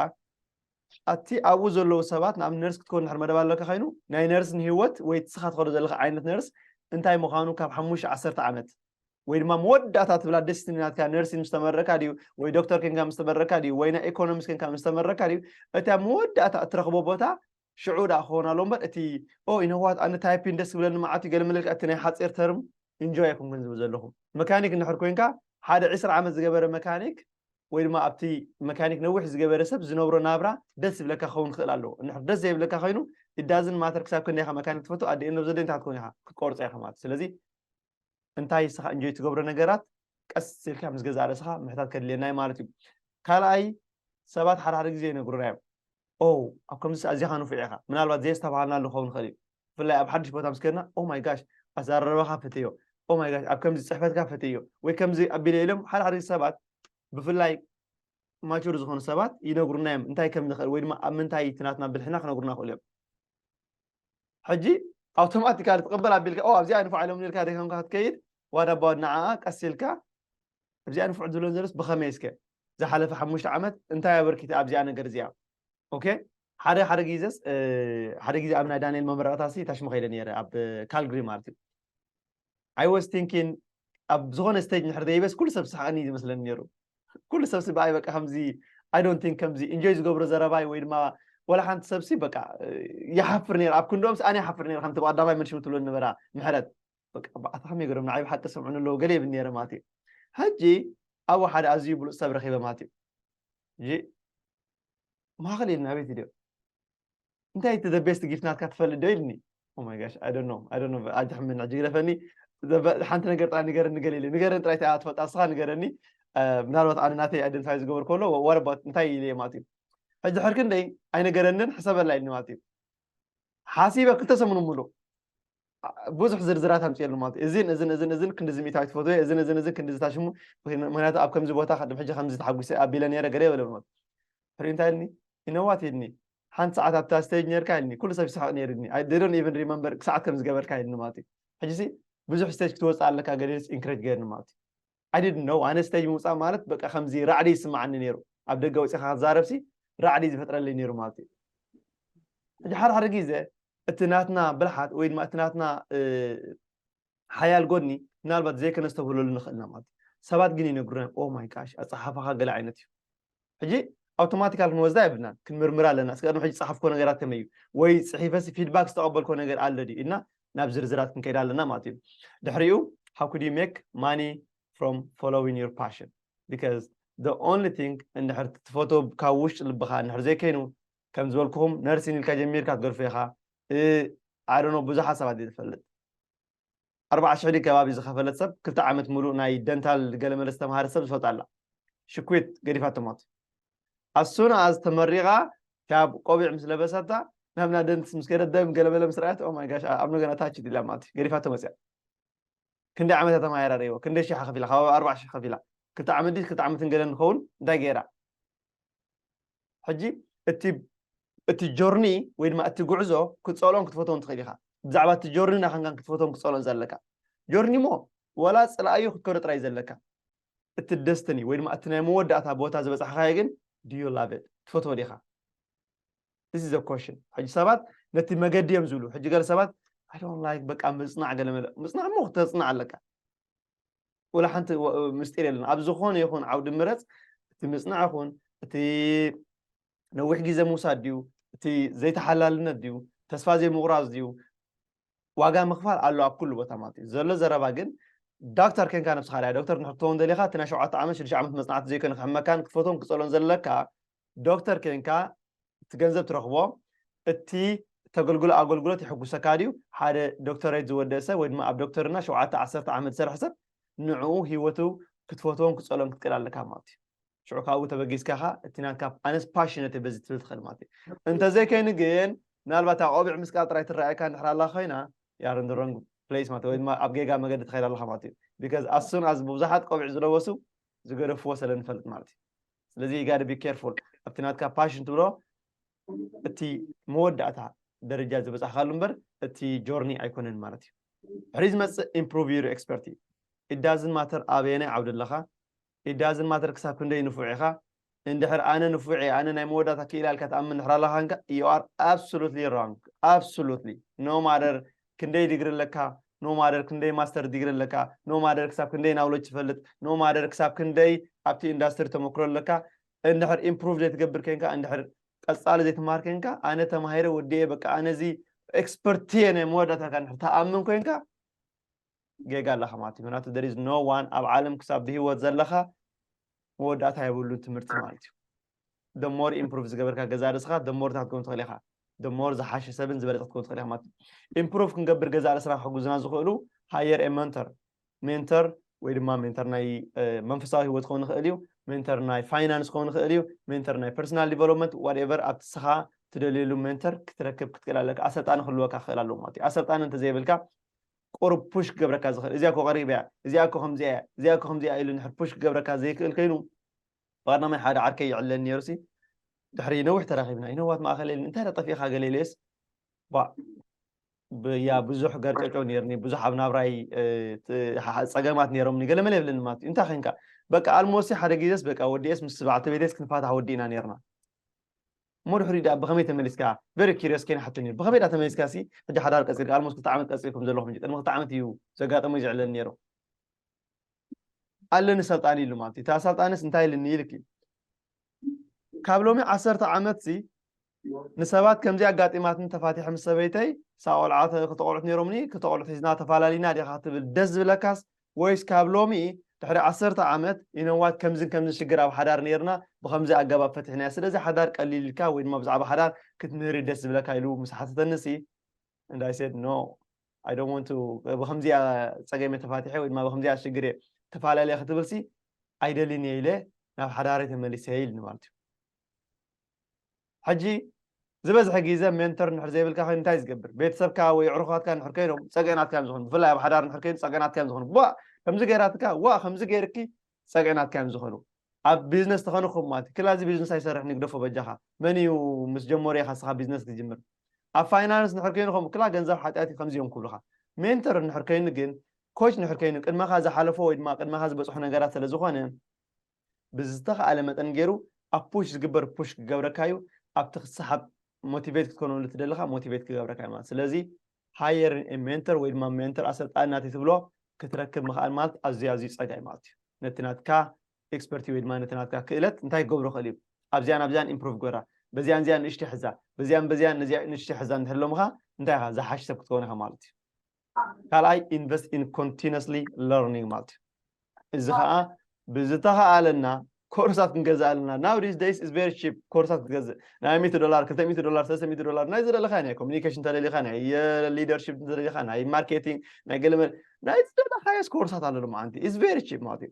ኣቲ ኣብኡ ዘለዉ ሰባት ናብ ነርስ ክትከውን ድሕር መደብ ኣለካ ኮይኑ ናይ ነርስ ንህይወት ወይ ትስኻ ትኸዶ ዘለካ ዓይነት ነርስ እንታይ ምዃኑ ካብ ሓሙሽተ ዓሰርተ ዓመት ወይ ድማ መወዳእታ ትብላ ደስቲኒ ናትካ ነርሲን ምስ ተመረካ ድዩ ወይ ዶክተር ኮንካ ምስ ተመረካ ድዩ ወይ ናይ ኢኮኖሚስ ኮንካ ምስ ተመረካ ድዩ እቲ ኣብ መወዳእታ እትረኽቦ ቦታ ሽዑ ደኣ ክኸውን ኣለዎ እምበር እቲ ኦ ኢነዋት ኣነ ታይፒን ደስ ዝብለኒ መዓት እዩ ገለ መለልካ እቲ ናይ ሓፂር ተርም ኢንጆይ ኣይኮንኩን ዝብል ዘለኹ መካኒክ እንድሕር ኮንካ ሓደ ዕስራ ዓመት ዝገበረ መካኒክ ወይ ድማ ኣብቲ መካኒክ ነዊሕ ዝገበረ ሰብ ዝነብሮ ናብራ ደስ ዝብለካ ክኸውን ክኽእል ኣለዎ እንድሕር ደስ ዘይብለካ ኮይኑ ኢዳዝን ማተር ክሳብ ክንደይካ መካኒክ ትፈቱ ኣደ ኤንድ ኦፍ ዘ ደይ እንታይ ክትኮን ኢኻ ክትቆርፆ ኢኻ ማለት ስለዚ እንታይ ንስኻ እንጆይ ትገብሮ ነገራት ቀስ ኢልካ ምስ ገዛእ ርእስኻ ምሕታት ከድልየና እዩ ማለት እዩ። ካልኣይ ሰባት ሓደ ሓደ ግዜ ይነግሩና እዮም ኦ ኣብ ከምዚ ኣዚኻ ንፉዕ ኢኻ ምናልባት ዘየስተባሃልና ዝኸውን ይኽእል እዩ ብፍላይ ኣብ ሓድሽ ቦታ ምስ ከድና ኦ ማይ ጋሽ ኣዛረረባኻ ፈተዮ ኦ ማይ ጋሽ ኣብ ከምዚ ፅሕፈትካ ፈተዮ ወይ ከምዚ ኣቢለ ኢሎም ሓደ ሓደ ግዜ ሰባት ብፍላይ ማቹር ዝኾኑ ሰባት ይነግሩና እዮም እንታይ ከም ንኽእል ወይ ድማ ኣብ ምንታይ እቲ ናትና ብልሕና ክነግሩና ይኽእሉ እዮም ሕጂ ኣውቶማቲካሊ ትቕበል ኣቢልካ ኣብዚኣ ንፋዕ ኢሎም ነርካ ደይኮንካ ክትከይድ ዋዳ ባወድ ንዓኣ ቀስ ኢልካ ኣብዚኣ ንፉዕ ዝብለን ዘለስ ብኸመይ እስከ ዝሓለፈ ሓሙሽተ ዓመት እንታይ ኣበርኪተ ኣብዚኣ ነገር እዚኣ ኦኬ ሓደ ሓደ ግዜስ ሓደ ግዜ ኣብ ናይ ዳንኤል መመረቕታ ሲ ታሽሙ ከይደ ነረ ኣብ ካልግሪ ማለት እዩ I was thinking ኣብ ዝኾነ ስቴጅ ንድሕር ደይበስ ኩሉ ሰብ ዝስሓቐኒ እዩ ዝመስለኒ ነይሩ ኩሉ ሰብ ስበኣይ በቃ ከምዚ I don't think ከምዚ ኢንጆይ ዝገብሮ ዘረባይ ወይ ድማ ወላ ሓንቲ ሰብሲ በቃ ይሓፍር ነይሩ ኣብ ክንድኦም ኣነ ይሓፍር ነይሩ ከምቲ ብቀዳማይ መንሽም ትብሎ ነበራ ምሕረት በቃ ብኣታ ከመይ ገሮም ንዓይ ብሓቂ ሰምዑኒ ኣለዉ ገለ ይብል ነይረ ማለት እዩ ሕጂ ኣብኡ ሓደ ኣዝዩ ብሉፅ ሰብ ረኺበ ማለት እዩ ሕጂ ማእኸል ኢልና ኣቤት ድዮ እንታይ እቲ the best gift ናትካ ትፈልጥ ዶ ኢልኒ oh my gosh I don't know I don't know ኣጅሕምን ሕጂ ግደፈኒ ሓንቲ ነገር ጥራይ ንገረኒ ገለ ኢለ ንገረኒ ጥራይ ትፈልጣ ንስኻ ንገረኒ ምናልባት ኣነ ናተይ ኣይደንቲፋይ ዝገበርኩ ኣሎ what about እንታይ ኢለ ማለት እዩ ሕጂ ሕር ክንደይ ኣይነገረንን ሕሰበላ ኢልኒ ማለት እዩ ሓሲበ ክልተ ሰሙን ሙሉእ ብዙሕ ዝርዝራት ኣምፅየሉ ማለት እዩ እዝን እዝን እዝን እዝን ክንዲ ዝሚታዊት ፎቶ እዝን እዝን እዝን ክንዲ ዝታሽሙ ምክንያቱ ኣብ ከምዚ ቦታ ቅድሚ ሕጂ ከምዚ ተሓጒሰ ኣቢለ ነይረ ገለ የበለ ማለት ሕሪ እንታይ ኢልኒ ኢነዋት ኢልኒ ሓንቲ ሰዓት ኣብታ ስቴጅ ነርካ ኢልኒ ኩሉ ሰብ ይስሕቕ ነይሩ ኢልኒ they don't even remember ሰዓት ከም ዝገበርካ ኢልኒ ማለት እዩ ሕጂ ብዙሕ ስቴጅ ክትወፅእ ኣለካ ገለ ኢንክሬጅ ገይርኒ ማለት እዩ I didn't know ኣነ ስቴጅ ምውፃእ ማለት በቃ ከምዚ ራዕዲ ይስማዓኒ ነይሩ ኣብ ደገ ወፂኻ ክትዛረብሲ ራዕዲ ዝፈጥረለይ ነይሩ ማለት እዩ ሕጂ ሓደ ሓደ ግዜ እቲ ናትና ብልሓት ወይ ድማ እቲ ናትና ሓያል ጎድኒ ምናልባት ዘይከነስተብህለሉ ንኽእልና ማለት እዩ ሰባት ግን ይነግሩና ኦ ማይ ጋሽ ኣፀሓፋኻ ገለ ዓይነት እዩ ሕጂ ኣውቶማቲካል ክንወስዳ የብልናን ክንምርምር ኣለና እስከ ቅድሚ ሕጂ ፀሓፍኮ ነገራት ከመይ እዩ ወይ ፅሒፈሲ ፊድባክ ዝተቐበልኮ ነገር ኣሎ ድዩ ኢልና ናብ ዝርዝራት ክንከይድ ኣለና ማለት እዩ ድሕሪኡ how could you make money from following your passion because the only thing እንድሕር ትፈቶ ካብ ውሽጢ ልብኻ እንድሕር ዘይከይኑ ከም ዝበልኩኹም ነርሲን ኢልካ ጀሚርካ ትገድፎ ኢኻ ኣዶኖ ብዙሓት ሰባት ዝፈልጥ ኣርባዓ ሽሕ ከባቢ ዝኸፈለት ሰብ ክልተ ዓመት ሙሉእ ናይ ደንታል ገለመለ ዝተምሃረ ሰብ ዝፈልጣ ኣላ ሽኩት ገዲፋቶ ሞት ኣሱን ኣዝ ተመሪቓ ካብ ቆቢዕ ምስ ለበሰታ ናብና ደንትስ ምስ ከደት ደም ገለመለ ምስ ረኣየት ኦማይ ጋሽ ኣብ ነገና ታች ኢላ ማለት ገዲፋቶ መፅያ ክንደይ ዓመታ ተማሂራ ረይዎ ክንደይ ሽሓ ከፊላ ካብ ኣርባዓ ሽሕ ከፊላ ክልተ ዓመት ድስ ክልተ ዓመት ንገለ ንኸውን እንታይ ገይራ ሕጂ እቲ እቲ ጆርኒ ወይ ድማ እቲ ጉዕዞ ክትፀልኦን ክትፈትዎን ትኽእል ኢኻ። ብዛዕባ እቲ ጆርኒ ናኻንካን ክትፈትዎን ክትፀልኦን ዘለካ ጆርኒ ሞ ዋላ ፅላኣዮ ክትከዶ ጥራይ ዘለካ፣ እቲ ደስትኒ ወይ ድማ እቲ ናይ መወዳእታ ቦታ ዝበፃሕካዮ ግን do you love it? ትፈትዎ ዲኻ? This is a question። ሕጂ ሰባት ነቲ መገዲ እዮም ዝብሉ። ሕጂ ገለ ሰባት I don't like በቃ ምፅናዕ ገለ መለ ምፅናዕ ሞ ክተፅናዕ ኣለካ። ወላ ሓንቲ ምስጢር የለን። ኣብ ዝኾነ ይኹን ዓውዲ ምረፅ እቲ ምፅናዕ ይኹን እቲ ነዊሕ ግዜ ምውሳድ ድዩ፣ እቲ ዘይተሓላልነት ድዩ፣ ተስፋ ዘይምቑራፅ ድዩ፣ ዋጋ ምኽፋል ኣሎ ኣብ ኩሉ ቦታ ማለት እዩ። ዘሎ ዘረባ ግን ዶክተር ኬንካ ነብስኻ ዳያ ዶክተር ንክትኸውን ደሊኻ እቲ ናይ ሸውዓተ ዓመት ሽዱሽተ ዓመት መፅናዕቲ ዘይኮነ ክሕመካን ክትፈትዎም ክፀሎን ዘለካ ዶክተር ኬንካ እቲ ገንዘብ ትረኽቦ እቲ ተገልግሎ ኣገልግሎት የሐጉሰካ ድዩ? ሓደ ዶክተሬት ዝወደእ ሰብ ወይ ድማ ኣብ ዶክተርና ሸውዓተ ዓሰርተ ዓመት ዝሰርሐ ሰብ ንዕኡ ህይወቱ ክትፈትዎን ክትፀሎን ክትክእል ኣለካ ማለት እዩ። ሽዑ ካብኡ ተበጊስካ ኻ እቲ ናትካ ኣነስ ፓሽነት በዚ ትብል ትኽእል ማለት እዩ። እንተዘይከይኑ ግን ምናልባት ኣብ ቆቢዕ ምስቃል ጥራይ ትረኣየካ እንድሕር ኣላ ኮይና you are in the wrong place ማለት ወይ ድማ ኣብ ጌጋ መገዲ ትኸይድ ኣለኻ ማለት እዩ። Because as soon as ብዙሓት ቆቢዕ ዝለበሱ ዝገደፍዎ ስለ ንፈልጥ ማለት እዩ። ስለዚ you gotta be careful ኣብቲ ናትካ ፓሽን ትብሎ እቲ መወዳእታ ደረጃ ዝበፃሕካሉ እምበር እቲ ጆርኒ ኣይኮነን ማለት እዩ። ድሕሪ ዝመፅእ improve your expertise። It doesn't matter ኣበየናይ ዓውዲ ኣለኻ። It doesn't matter ክሳብ ክንደይ ንፉዕ ኢኻ። እንድሕር ኣነ ንፉዕ እየ፣ ኣነ ናይ መወዳእታ ክኢላ ኢልካ ትኣምን እንድሕር ኣለኻ you are absolutely wrong። Absolutely። No matter ክንደይ ዲግሪ ኣለካ፣ no matter ክንደይ ማስተር ዲግሪ ኣለካ፣ no matter ክሳብ ክንደይ ናውለጅ ትፈልጥ፣ no matter ክሳብ ክንደይ ኣብቲ ኢንዳስትሪ ተመክሮ ኣለካ፣ እንድሕር ኢምፕሩቭ ዘይትገብር ኮንካ፣ እንድሕር ቀፃሊ ዘይትምሃር ኮንካ ኣነ ተማሂረ ወዲኤ በቃ ኣነ እዚ ኤክስፐርት እየ ናይ መወዳእታ ኢልካ እንድሕር ትኣምን ኮንካ ጌጋ ኣለኻ ማለት እዩ። ምክንያቱ there is no one ኣብ ዓለም ክሳብ ብህይወት ዘለኻ መወዳእታ የብሉን ትምህርቲ ማለት እዩ። The more ኢምፕሩቭ ዝገበርካ ገዛ ርእስኻ the more እንታይ ክትከውን ትኽእል ኢኻ? The more ዝሓሸ ሰብን ዝበለፀ ክትከውን ትኽእል ኢኻ ማለት እዩ። ኢምፕሩቭ ክንገብር ገዛ ርእስና ክሕግዙና ዝኽእሉ hire a mentor። ሜንተር ወይ ድማ ሜንተር ናይ መንፈሳዊ ህይወት ክኸውን ይኽእል እዩ። ሜንተር ናይ ፋይናንስ ክኸውን ይኽእል እዩ። ሜንተር ናይ ፐርሰናል ዲቨሎፕመንት whatever ኣብቲ ንስኻ ትደልየሉ ሜንተር ክትረክብ ክትክእል ኣለካ። ኣሰልጣኒ ክህልወካ ክኽእል ኣለዎ ማለት እዩ። ኣሰልጣኒ እንተዘይብልካ ቁሩብ ፑሽ ክገብረካ ዝኽእል እዚኣ እኮ ቀሪባ እያ፣ እዚኣ እኮ ከምዚኣ እያ፣ እዚኣ እኮ ከምዚኣ ኢሉ ንድሕር ፑሽ ክገብረካ ዘይክእል ኮይኑ ብቐዳማይ ሓደ ዓርከይ ይዕለኒ ነይሩ ሲ ድሕሪ ነዊሕ ተራኺብና you know what ማእኸል ኢሉኒ እንታይ ዳ ጠፊእኻ ገለ ኢለዮስ ባ ብያ ብዙሕ ገርጨጨው ነይርኒ ብዙሕ ኣብ ናብራይ እ፣ ት- ሓ- ፀገማት ነይሮምኒ ገለ መለ የብለኒ ማለት እዩ እንታይ ኮንካ በቃ ኣልሞሲ ሓደ ግዜስ በቃ ወዲኤስ ምስ ስብዓተ ቤተይስ ክንፋታሕ ወዲእና ነይርና እሞ ድሕሪ ዳ ብኸመይ ተመሊስካ very curious ከይነ ሓቶ ነይሩ ብኸመይ ዳ ተመሊስካ ሲ ሕጂ ሓዳር ቀፂልካ ኣልሞስ ክልተ ዓመት ቀፂልኩም ዘለኹም እንጂ ቅድሚ ክልተ ዓመት እዩ ዘጋጠመ ዝዕለኒ ነይሩ ኣለኒ ሰልጣን ኢሉ ማለት እዩ። እታ ሰልጣንስ እንታይ ኢልኒ ኢልክ እዩ። ካብ ሎሚ ዓሰርተ ዓመት ሲ ንሰባት ከምዚ ኣጋጢማትኒ ተፋቲሐ ምስ ሰበይተይ ሳቆልዓ ክተቆልዑት ነይሮምኒ ክተቆልዑት ሒዝና ተፈላለዩና ዲኻ ክትብል ደስ ዝብለካስ ወይስ ካብ ሎሚ ድሕሪ ዓሰርተ ዓመት you know what ከምዝን ከምዝን ሽግር ኣብ ሓዳር ነይርና ብከምዚ ኣገባብ ፈቲሕናዮ ስለዚ ሓዳር ቀሊል ኢልካ ወይ ድማ ብዛዕባ ሓዳር ክትምህር እዩ ደስ ዝብለካ ኢሉ ምስ ሓተተኒ ሲ And I said no I don't want to ብከምዚኣ ፀገመ ተፋቲሐ ወይ ድማ ብከምዚኣ ሽግር ተፈላለየ ክትብል ሲ ኣይደልን እየ ኢለ ናብ ሓዳረይ ተመሊሰ ኢልኒ ማለት እዩ ሕጂ ዝበዝሐ ግዜ ሜንተር እንድሕር ዘይብልካ ኮይኑ እንታይ ዝገብር ቤተሰብካ ወይ ዕሩኻትካ እንድሕር ኮይኖም ፀገናትካ እዮም ዝኾኑ ብፍላይ ኣብ ሓዳር እንድሕር ኮይኑ ፀገናትካ እዮም ዝኾኑ ዋ ከምዚ ገይራትካ ዋ ከምዚ ገይርኪ ፀገናትካ እዮም ዝኾኑ ኣብ ቢዝነስ ተኾንኹም ማለት ክላ እዚ ቢዝነስ ኣይሰርሕን ይግደፎ በጃኻ መን እዩ ምስ ጀመሩ ኢኻ ስኻ ቢዝነስ ትጅምር ኣብ ፋይናንስ እንድሕር ኮይንኹም ክላ ገንዘብ ሓጢኣት እዩ ከምዚ እዮም ክብሉኻ ሜንተር እንድሕር ኮይኑ ግን ኮች እንድሕር ኮይኑ ቅድመኻ ዝሓለፎ ወይ ድማ ቅድመኻ ዝበፅሑ ነገራት ስለ ዝኾነ ብዝተኽኣለ መጠን ገይሩ ኣብ ፑሽ ዝግበር ፑሽ ክገብረካ እዩ ኣብቲ ክሰሓብ ሞቲቬት ክትኮነሉ ትደለኻ ሞቲቬት ክገብረካ እዩ ማለት ስለዚ ሃየር ሜንተር ወይ ድማ ሜንተር ኣሰልጣኒ ናተይ ትብሎ ክትረክብ ምኽኣል ማለት ኣዝዩ ኣዝዩ ፀጋይ ማለት እዩ ነቲ ናትካ ኤክስፐርቲ ወይ ድማ ነቲ ናትካ ክእለት እንታይ ክገብሮ ክእል እዩ ኣብዚያን ኣብዚያን ኢምፕሩቭ ግበራ በዚያን እዚያን ንእሽተይ ሕዛ በዚያን በዚያን ነዚያ ንእሽተይ ሕዛ እንድሕር ሎምኻ እንታይ ኢኻ ዝሓሽ ሰብ ክትከውን ኢኻ ማለት እዩ ካልኣይ invest in continuously learning ማለት እዩ እዚ ከዓ ብዝተኸኣለና ኮርሳት ክንገዝእ ኣለና now these days is very cheap ኮርሳት ክትገዝእ ናይ ሚእቲ ዶላር ክልተ ሚእቲ ዶላር ሰለስተ ሚእቲ ዶላር ናይ ዝደለካ ናይ ኮሚኒኬሽን ተደሊካ ናይ ሊደርሽፕ ተደሊካ ናይ ማርኬቲንግ ናይ ገለመ ናይ ዝደለካዮስ ኮርሳት ኣሎ ሎማዓንቲ is very cheap ማለት እዩ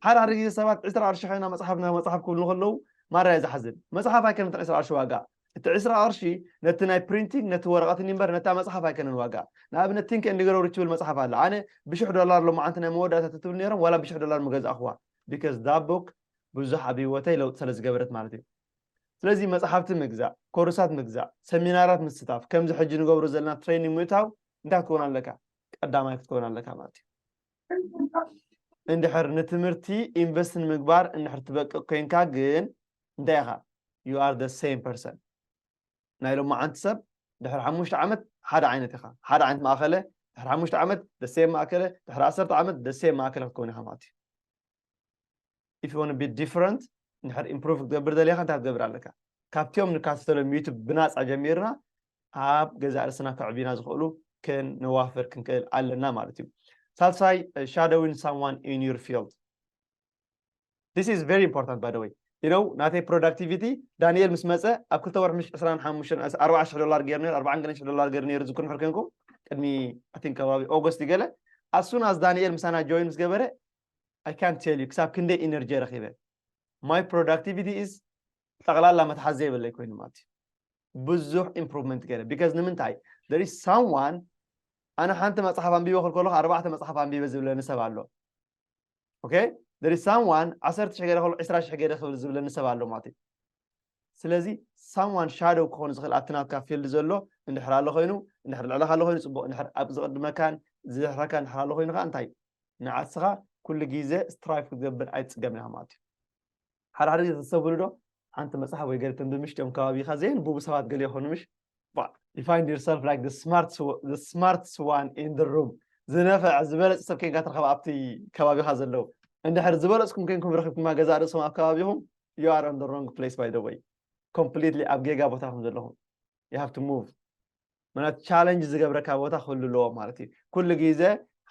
ሓደ ሓደ ግዜ ሰባት ዕስራ ቅርሺ ኮይና መፅሓፍ ናብ መፅሓፍ ክብሉ ከለዉ ማራ እየ ዝሓዝን መፅሓፍ ኣይኮነትን ዕስራ ቅርሺ ዋጋ እቲ ዕስራ ቅርሺ ነቲ ናይ ፕሪንቲንግ ነቲ ወረቐት እምበር ነታ መፅሓፍ ኣይኮነን ዋጋ ንኣብነት ቲንክ ኤንድ ግሮው ሪች ዝብል መፅሓፍ ኣለ ኣነ ብሽሕ ዶላር ሎማዓንቲ ናይ መወዳእታ ትብል ነይሮም ዋላ ብሽሕ ዶላር ምገዛእኽዋ because that book ብዙሕ ኣብ ህይወተይ ለውጢ ስለ ዝገበረት ማለት እዩ ስለዚ መፅሓፍቲ ምግዛእ፣ ኮርሳት ምግዛእ፣ ሰሚናራት ምስታፍ፣ ከምዚ ሕጂ ንገብሮ ዘለና ትሬኒንግ ምእታው እንታይ ክትከውን ኣለካ? ቀዳማይ ክትከውን ኣለካ ማለት እዩ። እንድሕር ንትምህርቲ ኢንቨስት ንምግባር እንድሕር ትበቅቕ ኮይንካ ግን እንታይ ኢኻ? You are the same person። ናይ ሎማዓንቲ ሰብ ድሕሪ ሓሙሽተ ዓመት ሓደ ዓይነት ኢኻ። ሓደ ዓይነት ማእከለ፣ ድሕሪ ሓሙሽተ ዓመት ደሴም ማእከለ፣ ድሕሪ ዓሰርተ ዓመት ደሴም ማእከለ ክትከውን ኢኻ ማለት እዩ። If you want to be different፣ እንድሕር ኢምፕሩቭ ክትገብር ደሊኻ እንታይ ክትገብር ኣለካ? ካብቲኦም ንካተተሎም ዩቱብ ብናፃ ጀሚርና ኣብ ገዛ ርእስና ከዕቢና ዝኽእሉ ክንዋፍር ክንክእል ኣለና ማለት እዩ። ሳልሳይ፣ shadowing someone in your field. This is very important, by the way. You know, ናተይ ፕሮዳክቲቪቲ ዳንኤል ምስ መፀ ኣብ ክልተ ወርሒ ምሽ ዕስራን ሓሙሽተን ኣርባዓ ሽሕ ዶላር ገይሩ ነይሩ፣ ኣርባዓን ገለን ሽሕ ዶላር ገይሩ ነይሩ። ዝክሩ ሕር ኮንኩም ቅድሚ ኣቲን ከባቢ ኦገስት ገለ ኣሱን ኣዝ ዳንኤል ምሳና ጆይን ምስ ገበረ፣ I can't tell you ክሳብ ክንደይ ኢነርጂ ረኺበ። My productivity is ጠቕላላ መትሓዚ ዘይብለይ ኮይኑ ማለት እዩ። ብዙሕ ኢምፕሩቭመንት ገይረ። ቢካዝ ንምንታይ? There is someone፣ ኣነ ሓንቲ መፅሓፍ ኣንቢበ ክብል ከለኹ ኣርባዕተ መፅሓፍ ኣንቢበ ዝብለኒ ሰብ ኣሎ። ኦኬ? There is someone ዓሰርተ ሽሕ ገይረ ከሎ ዕስራ ሽሕ ገይረ ክብል ዝብለኒ ሰብ ኣሎ ማለት እዩ። ስለዚ ሳምዋን ሻዶው ክኾን ዝኽእል ኣብቲ ናትካ ፊልድ ዘሎ እንድሕር ኣሎ ኮይኑ፣ እንድሕር ልዕለካ ኣሎ ኮይኑ ፅቡቕ፣ እንድሕር ኣብ ዝቕድመካን ዝድሕረካ እንድሕር ኣሎ ኮይኑ ከዓ እንታይ ንዓስኻ ኩሉ ግዜ ስትራይቭ ክትገብር ኣይትፅገም ኢኻ ማለት እዩ። ሓደ ሓደ ግዜ ተሰብሉ ዶ ሓንቲ መፅሓፍ ወይ ገለ ተንብብ ምሽ ቶም ከባቢኻ ዘየንብቡ ሰባት ገለ ይኾኑ ምሽ? But you find yourself like the smart, the smartest one in the room። ዝነፈዐ ዝበለፀ ሰብ ከይንካ ትረኸብ ኣብቲ ከባቢኻ ዘለዉ። እንድሕር ዝበለፅኩም ከይንኩም ረኺብኩማ ገዛ ርእስኹም ኣብ ከባቢኹም፣ you are on the wrong place, by the way። ኮምፕሊትሊ ኣብ ጌጋ ቦታ ኢኹም ዘለኹም። You have to move። ምክንያቱ ቻለንጅ ዝገብረካ ቦታ ክህሉ ኣለዎ ማለት እዩ። ኩሉ ግዜ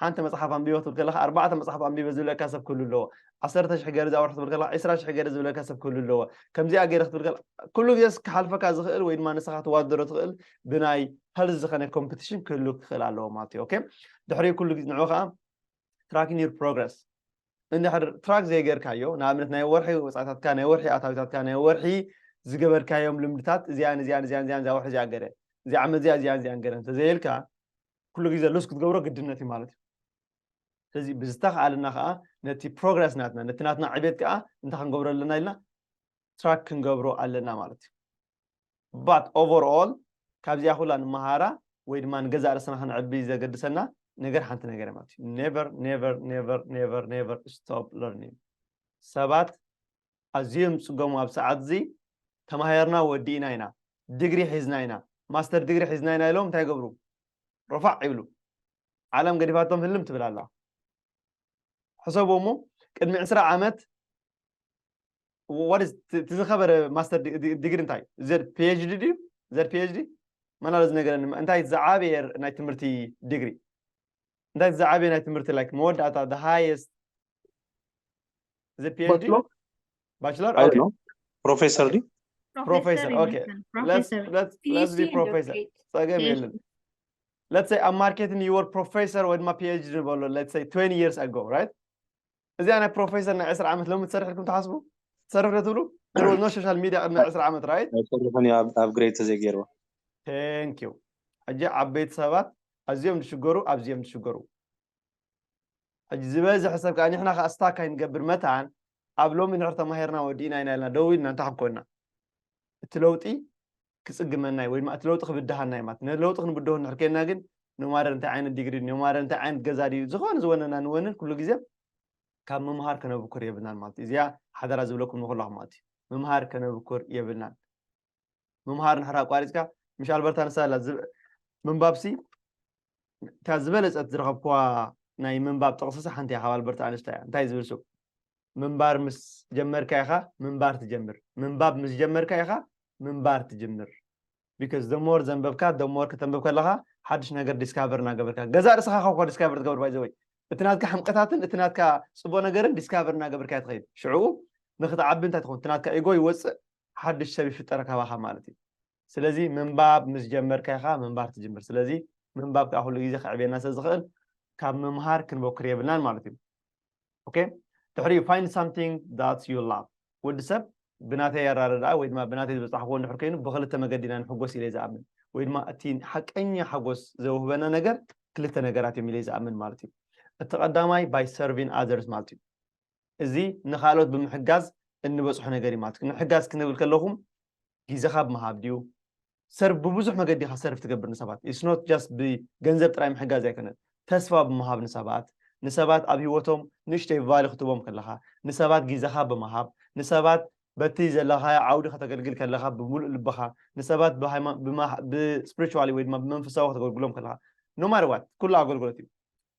ሓንቲ መፅሓፍ ኣንቢበ ክትብል ከለካ ኣርባዕተ መፅሓፍ ኣንቢበ ዝብለካ ሰብ ክህሉ ኣለዎ። ዓሰርተ ሽሕ ገይረ ዝኣወርሕ ክትብል ከለካ ዕስራ ሽሕ ገይረ ዝብለካ ሰብ ክህሉ ኣለዎ። ከምዚኣ ገይረ ክትብል ከለካ ኩሉ ግዜ ክሓልፈካ ዝኽእል ወይ ድማ ንስኻ ክትዋደሮ ትኽእል ብናይ ሀልዚ ዝኾነ ኮምፒቲሽን ክህሉ ክኽእል ኣለዎ ማለት እዩ። ኦኬ፣ ድሕሪ ኩሉ ግዜ ንዑ ከዓ ትራኪንግ ዩር ፕሮግረስ። እንድሕር ትራክ ዘይገርካዮ፣ ንኣብነት ናይ ወርሒ ወፃእታትካ፣ ናይ ወርሒ ኣታዊታትካ፣ ናይ ወርሒ ዝገበርካዮም ልምድታት፣ እዚኣን እዚኣን እዚኣን እዚኣን እዚኣ ወርሒ እዚኣ ገረ፣ እዚኣ ዓመት እዚኣ እዚኣን እዚኣን ገረ እንተዘይልካ ኩሉ ግዜ ሉስ ክትገብሮ ግድነት እዩ ማለት እዩ። ስለዚ ብዝተኽኣልና ከዓ ነቲ ፕሮግረስ ናትና፣ ነቲ ናትና ዕቤት ከዓ እንታይ ክንገብሮ ኣለና ኢልና ትራክ ክንገብሮ ኣለና ማለት እዩ። But overall ካብዚኣ ኩላ ንመሃራ ወይ ድማ ንገዛእ ርእስና ክንዕቢ ዘገድሰና ነገር ሓንቲ ነገር ማለት እዩ። Never, never, never, never, never stop learning። ሰባት ኣዝዮም ዝፅገሙ ኣብ ሰዓት እዚ ተማሂርና ወዲእና ኢና፣ ዲግሪ ሒዝና ኢና፣ ማስተር ዲግሪ ሒዝና ኢና ኢሎም እንታይ ይገብሩ? ሮፋዕ ይብሉ። ዓለም ገዲፋቶም ህልም ትብል ኣላ። ሕሰቡ እሞ ቅድሚ ዕስራ ዓመት what is እቲ ዝኸበረ ማስተር ዲግሪ እንታይ? ዘድ ፒኤችዲ ድዩ? ዘድ ፒኤችዲ መናለ ዝነገረኒ እንታይ ዝዓበየ ናይ ትምህርቲ ዲግሪ እንታይ ዝዓበየ ናይ ትምህርቲ like መወዳእታ the highest ዘድ ፒኤችዲ ባችለር ፕሮፌሰር ድዩ? ፕሮፌሰር okay let's let's let's be professor ጸገም የለን። Let's say ኣብ ማርኬቲንግ you were professor ወይ ድማ ፒኤችዲ ንበሎ let's say twenty years ago, right? እዚኣ ናይ ፕሮፌሰር ናይ ዕስራ ዓመት ሎሚ ትሰርሕ ኢልኩም ትሓስቡ? ትሰርሕ ዶ ትብሉ? There was no social media ቅድሚ ዕስራ ዓመት, right? ኣይሰርሕን እዩ ኣብ ግሬድ ተዘይገይርዋ። Thank you። ሕጂ ዓበይቲ ሰባት ኣዝዮም ዝሽገሩ ኣብዚኦም ዝሽገሩ። ሕጂ ዝበዝሕ ሰብ ከዓ ንሕና ከዓ ስታክ ኣይንገብር መታን ኣብ ሎሚ ንሕር ተማሂርና ወዲእና ኢና ኢልና ደው ኢልና እንታይ ክንኮንና? እቲ ለውጢ ክፅግመናይ ወይ ድማ እቲ ለውጢ ክብድሃናይ ማለት ነቲ ለውጢ ክንብድሆ እንድሕር ኬንና ግን ኖማደር እንታይ ዓይነት ዲግሪ ኖማደር እንታይ ዓይነት ገዛ ድዩ ዝኾነ ዝወነና ንወንን ኩሉ ግዜ ካብ ምምሃር ከነብኩር የብልናን ማለት እዩ። እዚኣ ሓደራ ዝብለኩም ንኩላኹም ማለት እዩ። ምምሃር ከነብኩር የብልናን። ምምሃር ንሕር ኣቋሪፅካ ምሽ ኣልበርት ኣንስታይን ምንባብሲ እታ ዝበለፀት ዝረኸብኩዋ ናይ ምንባብ ጥቕስሲ ሓንቲ እያ ካብ ኣልበርት ኣንስታይን እንታይ ዝብል ሱ ምንባር ምስ ጀመርካ ኢኻ ምንባር ትጀምር። ምንባብ ምስ ጀመርካ ኢኻ ምንባር ትጅምር። Because the more ዘንበብካ the more ከተንብብ ከለኻ ሓድሽ ነገር ዲስካቨር እናገበርካ ገዛ ርእስኻ ካብ ዲስካቨር ትገብር ባይዘወይ እቲ ናትካ ሕምቀታትን እቲ ናትካ ፅቡቅ ነገርን ዲስካቨር እናገበርካ ትኸይድ። ሽዕኡ ንክትዓቢ እንታይ ትኸውን እቲ ናትካ ኢጎ ይወፅእ ሓድሽ ሰብ ይፍጠር ካባኻ ማለት እዩ። ስለዚ ምንባብ ምስ ጀመርካ ኢኻ ምንባር ትጅምር። ስለዚ ምንባብ ከዓ ኩሉ ግዜ ከዕብየና ስለ ዝኽእል ካብ ምምሃር ክንበክር የብልናን ማለት እዩ። ኦኬ ድሕሪኡ find something that you love። ወዲ ሰብ ብናተይ ኣራርድኣ ወይ ድማ ብናተይ ዝበፃሕክዎ እንድሕር ኮይኑ ብክልተ መገዲ ኢና ንሕጎስ ኢለ ዝኣምን ወይ ድማ እቲ ሓቀኛ ሓጎስ ዘውህበና ነገር ክልተ ነገራት እዮም ኢለ ዝኣምን ማለት እዩ። እቲ ቀዳማይ by serving others ማለት እዩ። እዚ ንካልኦት ብምሕጋዝ እንበፅሖ ነገር እዩ ማለት እዩ። ምሕጋዝ ክንብል ከለኹም ግዜኻ ብምሃብ ድዩ? ሰርቭ ብብዙሕ መገዲ ኢኻ ሰርቭ ትገብር ንሰባት። It's not just ብገንዘብ ጥራይ ምሕጋዝ ኣይኮነን። ተስፋ ብምሃብ ንሰባት፣ ንሰባት ኣብ ህይወቶም ንእሽተይ ቫልዩ ክትቦም ከለኻ፣ ንሰባት ግዜኻ ብምሃብ፣ ንሰባት በቲ ዘለኻዮ ዓውዲ ከተገልግል ከለኻ ብምሉእ ልብኻ፣ ንሰባት ብሃይማ- ብማ- ብስፒሪቹዋሊ ወይ ድማ ብመንፈሳዊ ከተገልግሎም ከለኻ፣ no matter what ኩሉ ኣገልግሎት እዩ።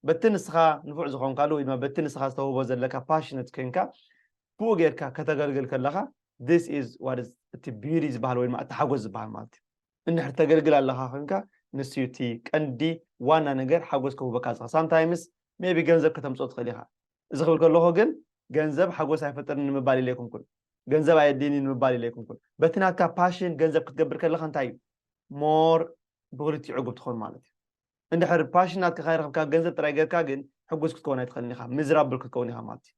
በቲ ንስኻ ንፉዕ ዝኾንካሉ ወይ ድማ በቲ ንስኻ ዝተውህቦ ዘለካ ፓሽነት ኮይንካ ብኡ ጌርካ ከተገልግል ከለኻ this is what is እቲ ቢዩቲ ዝበሃል ወይ ድማ እቲ ሓጎስ ዝበሃል ማለት እዩ። እንድሕር ተገልግል ኣለኻ ኮይንካ ንሱ እዩ እቲ ቀንዲ ዋና ነገር ሓጎስ ከውህበካ ዝኽእል። ሳምታይምስ ሜቢ ገንዘብ ከተምፅኦ ትኽእል ኢኻ። እዚ ክብል ከለኹ ግን ገንዘብ ሓጎስ ኣይፈጥርን ንምባል ኢለ ኣይኮንኩን፣ ገንዘብ ኣየድልይን እዩ ንምባል ኢለ ኣይኮንኩን። በቲ ናትካ ፓሽን ገንዘብ ክትገብር ከለኻ እንታይ እዩ ሞር ብክልቲኡ ዕጉብ ትኾን ማለት እዩ። እንድሕር ፓሽን ናትካ ካይረኸብካ ገንዘብ ጥራይ ጌርካ ግን ሕጉስ ክትከውን ኣይትኽእልን ኢኻ፣ ሚዝራብል ክትከውን ኢኻ ማለት እዩ።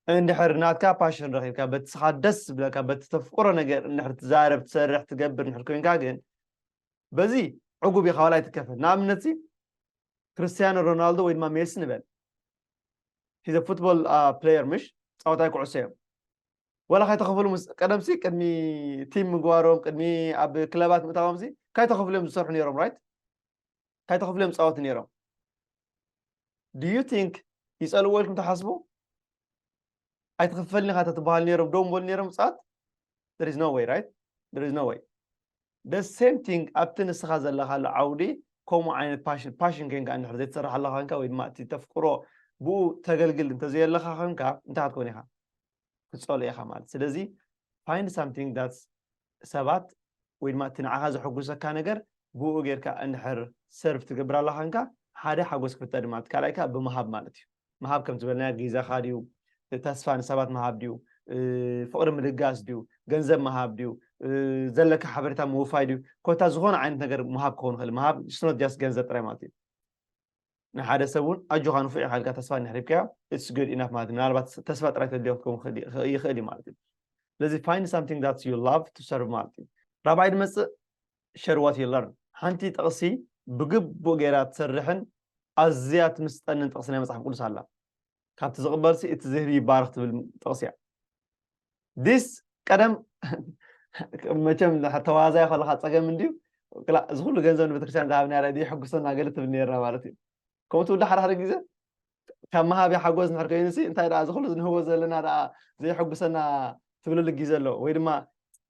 እንድሕር ናትካ ፓሽን ረኺብካ በቲ ስኻ ደስ ዝብለካ በቲ ተፍቅሮ ነገር እንድሕር ትዛረብ ትሰርሕ ትገብር እንድሕር ኮይንካ ግን በዚ ዕጉብ ኢኻ ዋላ ኣይትከፈል። ንኣብነት ሲ ክርስቲያኖ ሮናልዶ ወይ ድማ ሜሲ ንበል ሂዘ ፉትቦል ፕሌየር ምሽ ፃወታይ ኩዕሶ እዮም። ወላ ካይተኸፍሉ ምስ ቀደምሲ ቅድሚ ቲም ምግባሮም ቅድሚ ኣብ ክለባት ምእታዎም ሲ ካይተኸፍሉ እዮም ዝሰርሑ ነይሮም ራይት ካይተኸፍሉ እዮም ፃወት ነይሮም። Do you think ይፀልዎ ኢልኩም ትሓስቡ? ኣይትኽፈልኒ ኢኻ ተትበሃል ነይሮም ደው ምበሉ ነይሮም ብፃት? There is no way, right? There is no way. The same thing ኣብቲ ንስኻ ዘለኻሉ ዓውዲ ከምኡ ዓይነት ፓሽን ፓሽን ኮይንካ እንድሕር ዘይትሰርሕ ኣለኻ ኮይንካ ወይ ድማ እቲ ተፍቅሮ ብኡ ተገልግል እንተዘየለኻ ኮይንካ እንታይ ክትኮን ኢኻ? ክትፀልኦ ኢኻ ማለት ስለዚ find something that ሰባት ወይ ድማ እቲ ንዓኻ ዘሐጉሰካ ነገር ብኡ ጌርካ እንድሕር ሰርቭ ትገብር ኣለኻ ኮይንካ ሓደ ሓጎስ ክፍጠር ድማ እቲ ካልኣይ ከዓ ብምሃብ ማለት እዩ። ምሃብ ከም ዝበልናዮ ግዜኻ ድዩ፣ ተስፋ ንሰባት ምሃብ ድዩ፣ ፍቕሪ ምልጋስ ድዩ፣ ገንዘብ ምሃብ ድዩ፣ ዘለካ ሓበሬታ ምውፋይ ድዩ፣ ኮታ ዝኾነ ዓይነት ነገር ምሃብ ክኸውን ይኽእል። ምሃብ ስኖት ጃስት ገንዘብ ጥራይ ማለት እዩ። ንሓደ ሰብ እውን ኣጆኻ ንፉዕ ኢኻ ኢልካ ተስፋ እንድሕር ሂብካዮ it's good enough ማለት እዩ። ምናልባት ተስፋ ጥራይ ተድልዮ ክትከውን ይኽእል እዩ ማለት እዩ። ስለዚ find something that you love to serve ማለት እዩ። ራብዓይ ድመፅእ share what you learn ሓንቲ ጥቕሲ ብግቡእ ገይራ ትሰርሕን ኣዝያ ትምስጠንን ጥቕሲ ናይ መፅሓፍ ቅዱስ ኣላ። ካብቲ ዝቕበልሲ እቲ ዝህብ ይባረኽ ትብል ጥቕሲ እያ። ዲስ ቀደም መቸም ተዋዛይ ከለካ ፀገም እንድዩ እዚ ኩሉ ገንዘብ ንቤተክርስትያን ዝሃብና ረ የሕጉሰና ገለ ትብል ነርና ማለት እዩ። ከምኡ ትብል ሓደ ሓደ ግዜ ካብ መሃብ ሓጎስ ንሕር ኮይኑሲ እንታይ ደኣ እዚ ኩሉ ንህቦ ዘለና ደኣ ዘየሐጉሰና ትብለሉ ግዜ ኣሎ ወይ ድማ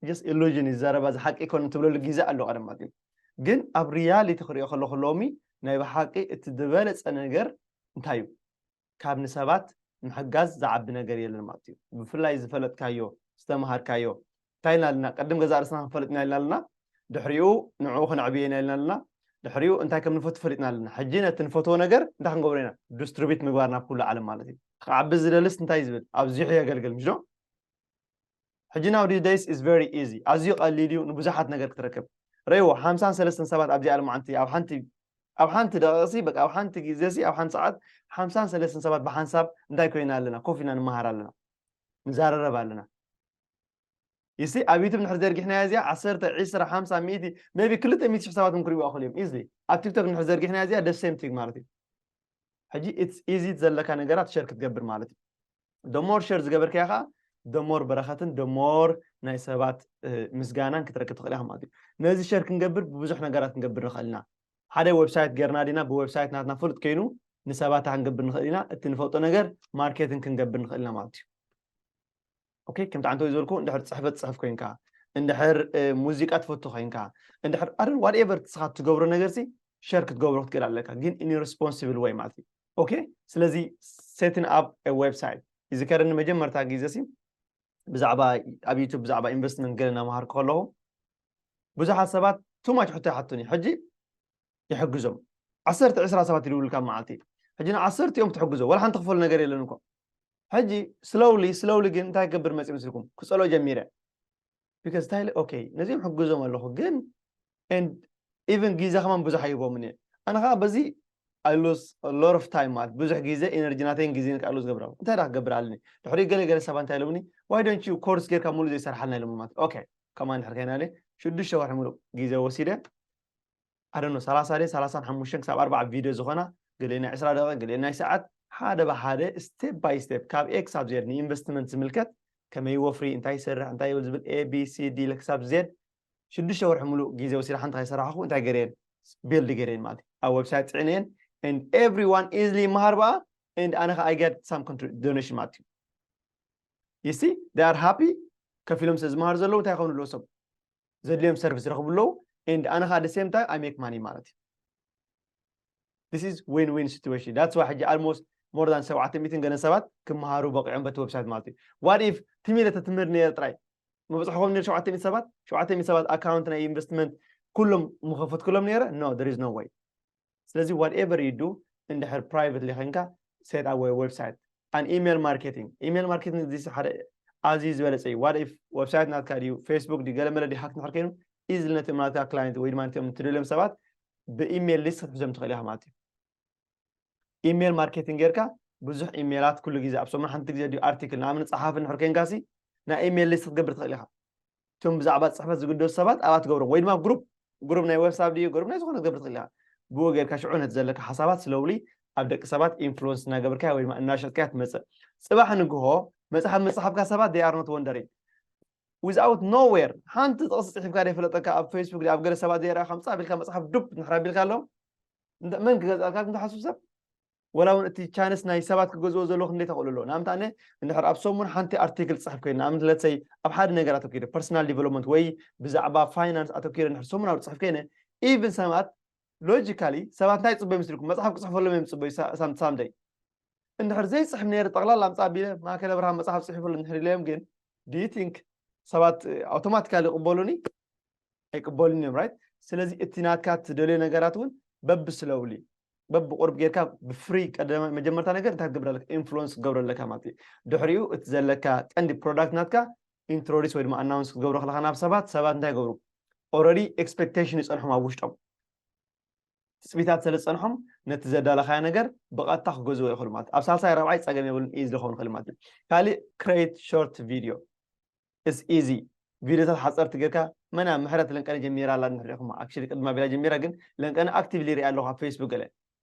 just ኢሉዥን ይዛረባ እዚ ሓቂ ይኮን ትብለሉ ግዜ ኣሎ ቀደም ማለት እዩ። ግን ኣብ ሪያሊቲ ክሪኦ ከለኩ ሎሚ ናይ ብሓቂ እቲ ዝበለፀ ነገር እንታይ እዩ? ካብ ንሰባት ምሕጋዝ ዝዓቢ ነገር የለን ማለት እዩ። ብፍላይ ዝፈለጥካዮ ዝተምሃርካዮ እንታይ ኢልና ኣለና? ቅድም ገዛ ርእስና ክንፈልጥ ኢና ኢልና ኣለና። ድሕሪኡ ንዕኡ ከነዕብዮ ኢና ኢልና ኣለና። ድሕሪኡ እንታይ ከም ንፈቱ ፈሊጥና ኣለና። ሕጂ ነቲ ንፈትዎ ነገር እንታይ ክንገብሮ ኢና? ዲስትሪቢዩት ምግባር ናብ ኩሉ ዓለም ማለት እዩ። ክዓቢ ዝደልስ እንታይ ዝብል ኣብዚሑ የገልግል ምሽ ዶ? ሕጂ now these days is very easy ኣዝዩ ቀሊል እዩ ንብዙሓት ነገር ክትረክብ ረይዎ ሓምሳን ሰለስተን ሰባት ኣብዚ ዓለም ዓንቲ ኣብ ሓንቲ ኣብ ሓንቲ ደቂቕሲ በቃ ኣብ ሓንቲ ግዜሲ ኣብ ሓንቲ ሰዓት ሓምሳን ሰለስተን ሰባት ብሓንሳብ እንታይ ኮይና ኣለና ኮፍ ኢና ንመሃር ኣለና ንዛረረብ ኣለና ይሲ ኣብ ዩቱብ ንሕር ዘርጊሕናዮ እዚኣ ዓሰርተ ዒስራ ሓምሳ ሚእቲ ሜቢ ክልተ ሚእቲ ሽሕ ሰባት ክሪእዋ ክእል እዮም ኢዝሊ ኣብ ቲክቶክ ንሕር ዘርጊሕናዮ እዚኣ ደሴም ቲግ ማለት እዩ ሕጂ ኢትስ ኢዚ ዘለካ ነገራት ሸር ክትገብር ማለት እዩ ደሞር ሸር ዝገበርካዮ ከዓ ደሞር በረኸትን ደሞር ናይ ሰባት ምስጋናን ክትረክብ ትኽእል ኢኻ ማለት እዩ ነዚ ሸር ክንገብር ብብዙሕ ነገራት ክንገብር ንኽእል ኢና ሓደ ዌብሳይት ጌርና ዲና ብዌብሳይት ናትና ፍሉጥ ኮይኑ ንሰባት ክንገብር ንኽእል ኢና እቲ ንፈልጦ ነገር ማርኬትን ክንገብር ንኽእል ኢና ማለት እዩ ኦኬ ከምቲ ዓንተው ዝበልኩ እንድሕር ፅሕፈት ፅሕፍ ኮይንካ እንድሕር ሙዚቃ ትፈቱ ኮይንካ እንድሕር ኣደን ዋትኤቨር ንስኻ ትገብሮ ነገር ሲ ሸር ክትገብሮ ክትክእል ኣለካ ግን ኢን ሪስፖንሲብል ወይ ማለት እዩ ኦኬ ስለዚ setting up website ይዝከረኒ መጀመርታ ግዜ ሲ ብዛዕባ ኣብ ዩቱብ ብዛዕባ ኢንቨስትመንት ገለ እናምሃርኩ ከለኹ ብዙሓት ሰባት ቱማች ሕቶ ይሓቱኒ ሕጂ ይሕግዞም ዓሰርተ ዕስራ ሰባት ይድውልካ መዓልቲ ሕጂ ንዓሰርቲኦም ትሕግዞ ወላ ሓንቲ ክፈሉ ነገር የለን እኮ ሕጂ ስሎውሊ ስሎውሊ ግን እንታይ ክገብር መፅእ ምስልኩም ክፀሎ ጀሚረ because እንታይ ኦኬ ነዚኦም ሕግዞም ኣለኹ ግን and even ግዜ ከማን ብዙሕ ኣይቦምን እየ ኣነ ከዓ በዚ I lose a lot of time ማለት ብዙሕ ግዜ ኤነርጂ ናተይን ግዜን ከዓ ሉዝ ገብራ እንታይ ዳ ክገብር ኣለኒ ድሕሪ ገለ ገለ ሰባት እንታይ ኢሎምኒ why don't you ኮርስ ጌርካ ሙሉ ዘይሰርሓልና ኢሎም ማለት ኦኬ ከማን ድሕር ከይና ሽዱሽተ ወርሒ ሙሉእ ግዜ ወሲደ ኣደኖ ሰላሳ ደ ሰላሳን ሓሙሽተን ክሳብ ኣርባዓ ቪድዮ ዝኾና ገሊአን ናይ ዕስራ ደቂቕ ገሊአን ናይ ሰዓት ሓደ ብሓደ step by step ካብ ኤ ክሳብ ዜድ ንኢንቨስትመንት ዝምልከት ከመይ ወፍሪ እንታይ ይሰርሕ እንታይ ይብል ዝብል A B C D ክሳብ ዜድ ሽዱሽተ ወርሒ ሙሉእ ግዜ ወሲደ ሓንቲ ከይሰራሕኹ እንታይ ገይረየን? ቢልድ ገይረየን ማለት እዩ። ኣብ ዌብሳይት ፅዕነየን and everyone easily ይመሃር በኣ and ኣነ ከዓ I get some donation ማለት እዩ። You see, they are happy. ከፊሎም ስለ ዝመሃሩ ዘለዉ እንታይ ይኸውን ኣለዎ? ሰብ ዘድልዮም ሰርቪስ ረኽቡ ኣለዉ and ኣነ ከዓ the same time I make money ማለት እዩ። This is win-win situation. That's why ሕጂ almost more than ሸውዓተ ሚእትን ገለ ሰባት ክመሃሩ በቂዖም በቲ ዌብሳይት ማለት እዩ። What if ትም ኢለ ተትምህር ነይረ ጥራይ? ምብፅሕኹም ነይሩ ሸውዓተ ሚእቲ ሰባት? ሸውዓተ ሚእቲ ሰባት ኣካውንት ናይ ኢንቨስትመንት ኩሎም ምኸፈትኩሎም ነይረ? No, there is no way. ስለዚ whatever you do እንድሕር ፕራይቨትሊ ኸንካ set up a website and email marketing. Email marketing እዚ ሓደ ኣዝዩ ዝበለፀ እዩ። What if ዌብሳይት ናትካ ድዩ ፌስቡክ ድዩ ገለ መለ ድዩ ሃክ ንድሕር ኮይኑ ኢዝሊ ነቶም ናትካ ክላይንት ወይ ድማ ነቶም ትደልዮም ሰባት ብኢሜል ሊስት ክትሕዞም ትኽእል ኢኻ ማለት እዩ። ኢሜል ማርኬቲንግ ጌርካ ብዙሕ ኢሜላት ኩሉ ግዜ ኣብ ሰሙን ሓንቲ ግዜ ድዩ ኣርቲክል ንኣብነት ፀሓፊ እንድሕር ኮይንካሲ ናይ ኢሜል ሊስት ክትገብር ትኽእል ኢኻ። እቶም ብዛዕባ ፅሕፈት ዝግደሱ ሰባት ኣብኣ ትገብሮም ወይ ድማ ግሩፕ ግሩፕ ናይ ዋትሳፕ ድዩ ግሩፕ ናይ ዝኾነ ክትገብር ትኽእል ኢኻ። ብኡ ጌርካ ሽዑ ነቲ ዘለካ ሓሳባት ስሎውሊ ኣብ ደቂ ሰባት ኢንፍሉወንስ እናገበርካያ ወይ ድማ እናሸጥካያ ትመፅእ። ፅባሕ ንግሆ መፅሓፍ ምፅሓፍካ ሰባት they are not wondering without nowhere ሓንቲ ጥቕሲ ፅሒፍካ ዘይፈለጠካ ኣብ ፌስቡክ ኣብ ገለ ሰባት ዘይረኣኻ ምፃእ ቢልካ መፅሓፍ ዱብ ንሕር ኣቢልካ ኣለዎም መን ክገዝኣልካ ትሓስብ ሰብ ወላ እውን እቲ ቻንስ ናይ ሰባት ክገዝኦ ዘለዉ ክንደይ ተኽእሎ ኣለዎ ንኣብነት ኣነ እንድሕር ኣብ ሰሙን ሓንቲ ኣርቲክል ፅሕፍ ኮይኑ ንኣብነት ለትሰይ ኣብ ሓደ ነገር ኣተኪረ ፐርሰናል ዲቨሎፕመንት ወይ ብዛዕባ ፋይናንስ ኣተኪረ እንድሕር ሰሙናዊ ፅሕፍ ኮይነ ኢቭን ሰባት ሎጂካሊ ሰባት እንታይ ፅበዩ ምስልኩም መፅሓፍ ክፅሕፈሎም እዮም ፅበዩ ሳምደይ እንድሕር ዘይፅሕፍ ነይረ ጠቕላላ ኣምፃ ኣቢለ ማእከለ ብርሃን መፅሓፍ ፅሒፉ ኣሎ እንድሕር ኢለዮም ግን do you think ሰባት ኣውቶማቲካሊ ይቕበሉኒ ኣይቅበሉን እዮም right ስለዚ እቲ ናትካ ትደልዮ ነገራት እውን በብስለውሊ በብቁርብ ጌርካ ብፍሪ ቀደማ መጀመርታ ነገር እንታይ ክትገብር ኣለካ ኢንፍሉወንስ ክትገብር ኣለካ ማለት እዩ ድሕሪኡ እቲ ዘለካ ቀንዲ ፕሮዳክት ናትካ ኢንትሮዲስ ወይ ድማ ኣናውንስ ክትገብሮ ከለካ ናብ ሰባት ሰባት እንታይ ይገብሩ ኦረዲ ኤክስፔክቴሽን ይፀንሖም ኣብ ውሽጦም ትፅቢታት ስለ ዝፀንሖም ነቲ ዘዳለኻዮ ነገር ብቐጥታ ክገዝዎ ይኽእሉ ማለት ኣብ ሳልሳይ ራብዓይ ፀገም የብሉን ኢዚ ዝኾኑ ይኽእል ማለት እዩ ካሊእ create short video is easy ቪዲዮታት ሓፀርቲ ጌርካ መና ምሕረት ለንቀነ ጀሚራ ኣላ ንሪኹም ኣክሽሊ ቅድማ ቢላ ጀሚራ ግን ለንቀነ ኣክቲቭሊ ሪኣ ኣለኹ ኣብ ፌስቡክ ገለ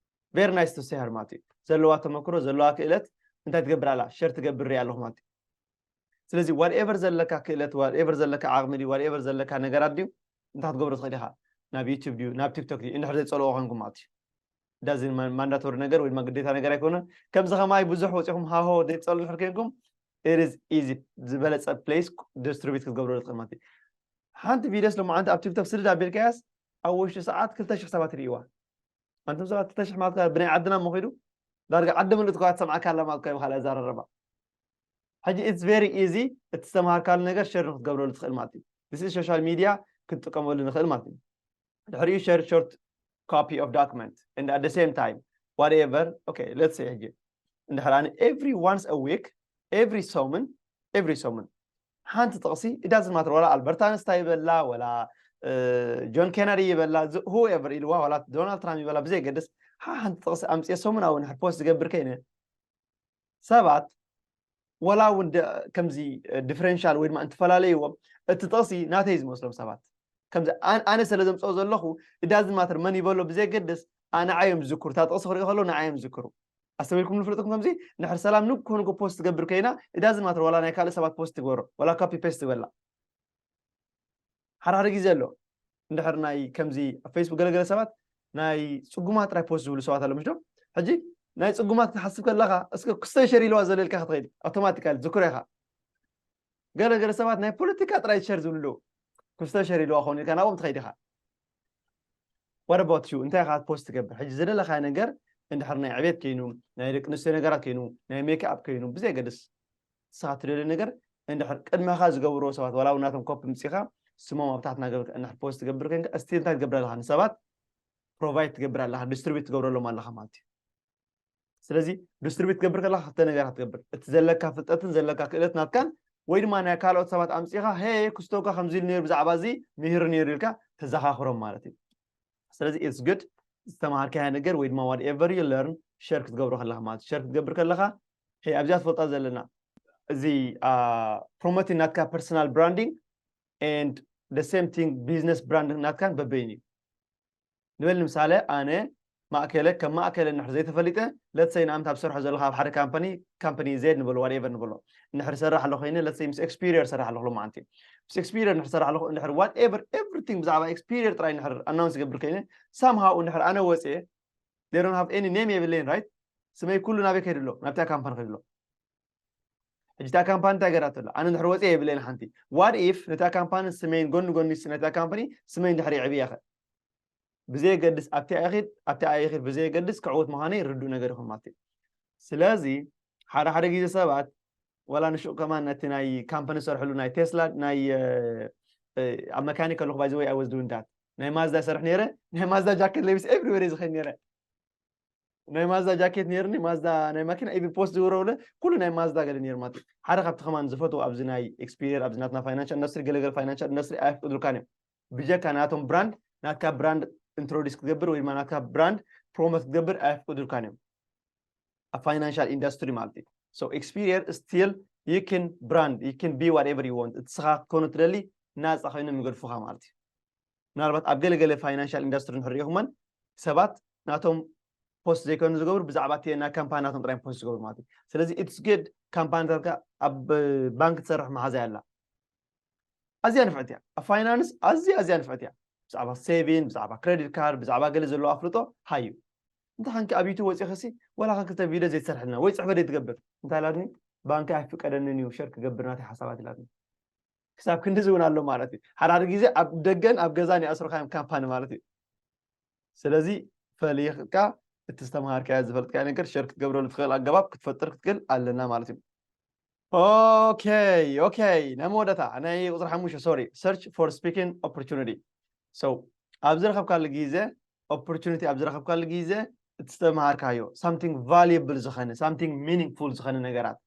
very nice to see her ማለት እዩ ዘለዋ ተመክሮ ዘለዋ ክእለት እንታይ ትገብር ኣላ ሸር ትገብር ሪኣ ኣለኹ ማለት እዩ ስለዚ ዋትኤቨር ዘለካ ክእለት ዋትኤቨር ዘለካ ዓቕሚ ድዩ ዋትኤቨር ዘለካ ነገራት ድዩ እንታይ ክትገብሮ ትኽእል ኢኻ ናብ ዩቱብ ድዩ ናብ ቲክቶክ ድዩ እንድሕር ዘይፀልኦ ኮንኩም ማለት እዩ ዳዚ ማንዳቶሪ ነገር ወይ ድማ ግዴታ ነገር ኣይኮነን ከምዚ ከማይ ብዙሕ ወፂኹም ሃሆ ዘይትፀሉ እንድሕር ኮንኩም it is easy ዝበለፀ ፕሌስ ዲስትሪቢዩት ክትገብሮ ትኽእል ማለት እዩ ሓንቲ ቪድዮስ ሎማዓንቲ ኣብ ቲክቶክ ስድድ ኣቢልካያስ ኣብ ውሽጢ ሰዓት ክልተ ሽሕ ሰባት ይርእይዋ ኣንቱም ሰባት ክልተ ሽሕ ማለት ብናይ ዓድና እሞ ኪዱ ዳርጋ ዓዲ ምልእቲ ከዋ ትሰምዓካ ኣላ ማለት እኮ ይብኻል ኣዛራረባ ሕጂ it's very easy እቲ ዝተምሃርካሉ ነገር ሸር ንክትገብረሉ ትኽእል ማለት እዩ this is social media ክንጥቀመሉ ንኽእል ማለት እዩ ድሕሪኡ share short copy of document and at the same time whatever okay let's say ሕጂ እንድሕር ኣነ every once a week every ሰሙን every ሰሙን ሓንቲ ጥቕሲ it doesn't matter ወላ ኣልበርት ኣንስታይ ይበላ ወላ ጆን ኬነዲ ይበላ whoever ኢልዋ ወላ ዶናልድ ትራምፕ ይበላ ብዘይገድስ ሓንቲ ጥቕሲ ኣምፅየ ሰሙናዊ ንሕር ፖስት ዝገብር ከይነ ሰባት ወላ እውን ከምዚ ዲፈረንሻል ወይ ድማ እንትፈላለይዎም እቲ ጥቕሲ ናተይ ዝመስሎም ሰባት ከምዚ ኣነ ስለ ዘምፅኦ ዘለኹ it doesn't matter መን ይበሎ ብዘይገድስ ንዓዮም ዝዝክሩ እታ ጥቕሲ ክሪኦ ከለዉ ንዓዮም ዝዝክሩ ኣስተውዒልኩም ንፍለጥኩም ከምዚ ንድሕር ሰላም ንግሆ ንግሆ ፖስት ትገብር ኮይና it doesn't matter ዋላ ናይ ካልእ ሰባት ፖስት ትግበሮ ዋላ ኮፒ ፔስት ትግበላ ሓደ ሓደ ግዜ ኣሎ እንድሕር ናይ ከምዚ ኣብ ፌስቡክ ገለገለ ሰባት ናይ ፅጉማት ጥራይ ፖስት ዝብሉ ሰባት ኣሎ ምሽ ዶ ሕጂ ናይ ፅጉማት ክትሓስብ ከለካ እስከ ክስተ ሸር ኢልዋ ዘሎ ኢልካ ክትኸይድ ኣውቶማቲካሊ ዝክሮ ኢካ ገለገለ ሰባት ናይ ፖለቲካ ጥራይ ሸር ዝብሉ ኣለዉ ክስተ ሸር ኢልዋ ከውን ኢልካ ናብኦም ትኸይድ ኢካ what about you እንታይ ኢኻ ፖስት ትገብር ሕጂ ዝደለኻዮ ነገር እንድሕር ናይ ዕቤት ኮይኑ ናይ ደቂ ኣንስትዮ ነገራት ኮይኑ ናይ ሜክኣፕ ኮይኑ ብዘይ ገድስ ንስኻ ትደልዮ ነገር እንድሕር ቅድመኻ ዝገብርዎ ሰባት ዋላ እውን ናቶም ኮፕ ምፂኻ ስሞም ኣብ ታሕትና ገበርካ እንድሕር ፖስት ትገብር ኮይንካ እስቲ እንታይ ትገብር ኣለኻ ንሰባት ፕሮቫይድ ትገብር ኣለኻ ዲስትሪቢዩት ትገብረሎም ኣለኻ ማለት እዩ ስለዚ ዲስትሪቢዩት ትገብር ከለካ ክልተ ነገራት ትገብር እቲ ዘለካ ፍልጠትን ዘለካ ክእለት ናትካን ወይ ድማ ናይ ካልኦት ሰባት ኣምፂኻ ሄ ክስቶካ ከምዚ ኢሉ ነይሩ ብዛዕባ እዚ ምሂሩ ነይሩ ኢልካ ተዘኻኽሮም ማለት እዩ ስለዚ it's good ዝተምሃርካዮ ነገር ወይ ድማ whatever you learn ሸር ክትገብሮ ከለካ ማለት ሸር ክትገብር ከለካ ሄ ኣብዚኣ ትፈልጣ ዘለና እዚ promoting ናትካ personal branding and the same thing business brand ናትካን በበይን እዩ ንበል ንምሳሌ ኣነ ማእከለ ከም ማእከለ እንድሕር ዘይተፈሊጠ፣ let's say ንኣብነት ኣብ ሰርሖ ዘለኻ ኣብ ሓደ ካምፓኒ፣ ካምፓኒ ዜድ ንበሎ፣ whatever ንበሎ፣ እንድሕር ሰራሕ ኣሎ ኮይነ፣ let's say ምስ ኤክስፒሪየር ሰራሕ ኣለኹ ሎማዓንቲ፣ ምስ ኤክስፒሪየር እንድሕር ሰራሕ ኣለኹ፣ እንድሕር whatever everything ብዛዕባ ኤክስፒሪየር ጥራይ እንድሕር ኣናውንስ ይገብር ኮይነ፣ ሳምሃው እንድሕር ኣነ ወፅየ፣ they don't have any name የብለይን፣ right? ስመይ ኩሉ ናበይ ከይዱ ኣሎ? ናብታ ካምፓኒ ከይዱ ኣሎ። ሕጂ እታ ካምፓኒ እንታይ ገይራቶ ኣላ? ኣነ እንድሕር ወፅየ የብለይን ሓንቲ። What if ነታ ካምፓኒ ስመይን ጎኒ ጎኒ ነታ ካምፓኒ ስመይ እንድሕር የዕብያ ኸ? ብዘየገድስ ኣብቲ ኣይኺድ ኣብቲ ኣይኺድ ብዘየገድስ ክዕወት ምዃነይ ርዱእ ነገር ይኹን ማለት እዩ። ስለዚ ሓደ ሓደ ግዜ ሰባት ዋላ ንሹቕ ከማን ነቲ ናይ ካምፓኒ ዝሰርሕሉ ናይ ቴስላ ናይ ኣብ መካኒክ ከለኹ ባይዘወይ ኣይወዝ ዱን ዳት ናይ ማዝዳ ይሰርሕ ነይረ ናይ ማዝዳ ጃኬት ለቢስ ኤቭሪዌር ዝኸድ ነይረ ናይ ማዝዳ ጃኬት ነይርኒ ማዝዳ ናይ ማኪና ኢቭን ፖስት ዝገብረለ ኩሉ ናይ ማዝዳ ገለ ነይሩ ማለት ሓደ ካብቲ ከማን ዝፈትዎ ኣብዚ ናይ ኤክስፒሪየር ኣብዚ ናትና ፋይናንሻል ኢንዱስትሪ ገለገለ ፋይናንሻል ኢንዱስትሪ ኣየፍቅዱልካን እዮም ብጀካ ናቶም ብራንድ ናትካ ብራንድ ኢንትሮዲስ ክትገብር ወይ ድማ ናትካ ብራንድ ፕሮሞት ክትገብር ኣየፍቅዱልካን እዮም ኣብ ፋይናንሻል ኢንዱስትሪ ማለት እዩ so experience still you can brand you can be whatever you want እቲ ስኻ ክትኮኑ ትደሊ ናፃ ኮይኑ የሚገድፉኻ ማለት እዩ ምናልባት ኣብ ገለገለ ፋይናንሻል ኢንዱስትሪ ንሕሪኹመን ሰባት ናቶም ፖስት ዘይኮኑ ዝገብሩ ብዛዕባ እቲ ናይ ካምፓኒ ናቶም ጥራይ ፖስት ዝገብሩ ማለት እዩ ስለዚ it's good ካምፓኒታትካ ኣብ ባንክ ትሰርሕ መሓዛ ኣላ ኣዝያ ንፍዕቲ እያ ኣብ ፋይናንስ ኣዝያ ኣዝያ ንፍዕቲ እያ ብዛዕባ ሴቪን ብዛዕባ ክሬዲት ካርድ ብዛዕባ ገለ ዘለዎ ኣፍልጦ ሃዩ እንተ ሓንኪ ኣብ ዩቱብ ወፂኸሲ ወላ ክልተ ቪድዮ ዘይትሰርሕልና ወይ ፅሕፈት ዘይትገብር እንታይ ኢላትኒ ባንኪ ኣይፍቀደንን እዩ ሸር ክገብር ናተይ ሓሳባት ኢላትኒ ክሳብ ክንድዚ እውን ኣሎ ማለት እዩ ሓደ ሓደ ግዜ ኣብ ደገን ኣብ ገዛን ይኣስሩካ እዮም ካምፓኒ ማለት እዩ ስለዚ ፈሊካ እቲ ዝተምሃርካዮ ዝፈልጥካዮ ነገር ሸር ክትገብረሉ ትኽእል ኣገባብ ክትፈጥር ክትክእል ኣለና ማለት እዩ okay okay ናይ መወዳእታ ናይ ቁፅሪ ሓሙሽተ sorry search for speaking opportunity so ኣብ ዝረኸብካሉ ግዜ opportunity ኣብ ዝረኸብካሉ ግዜ እቲ ዝተምሃርካዮ something valuable ዝኾነ something meaningful ዝኾነ ነገራት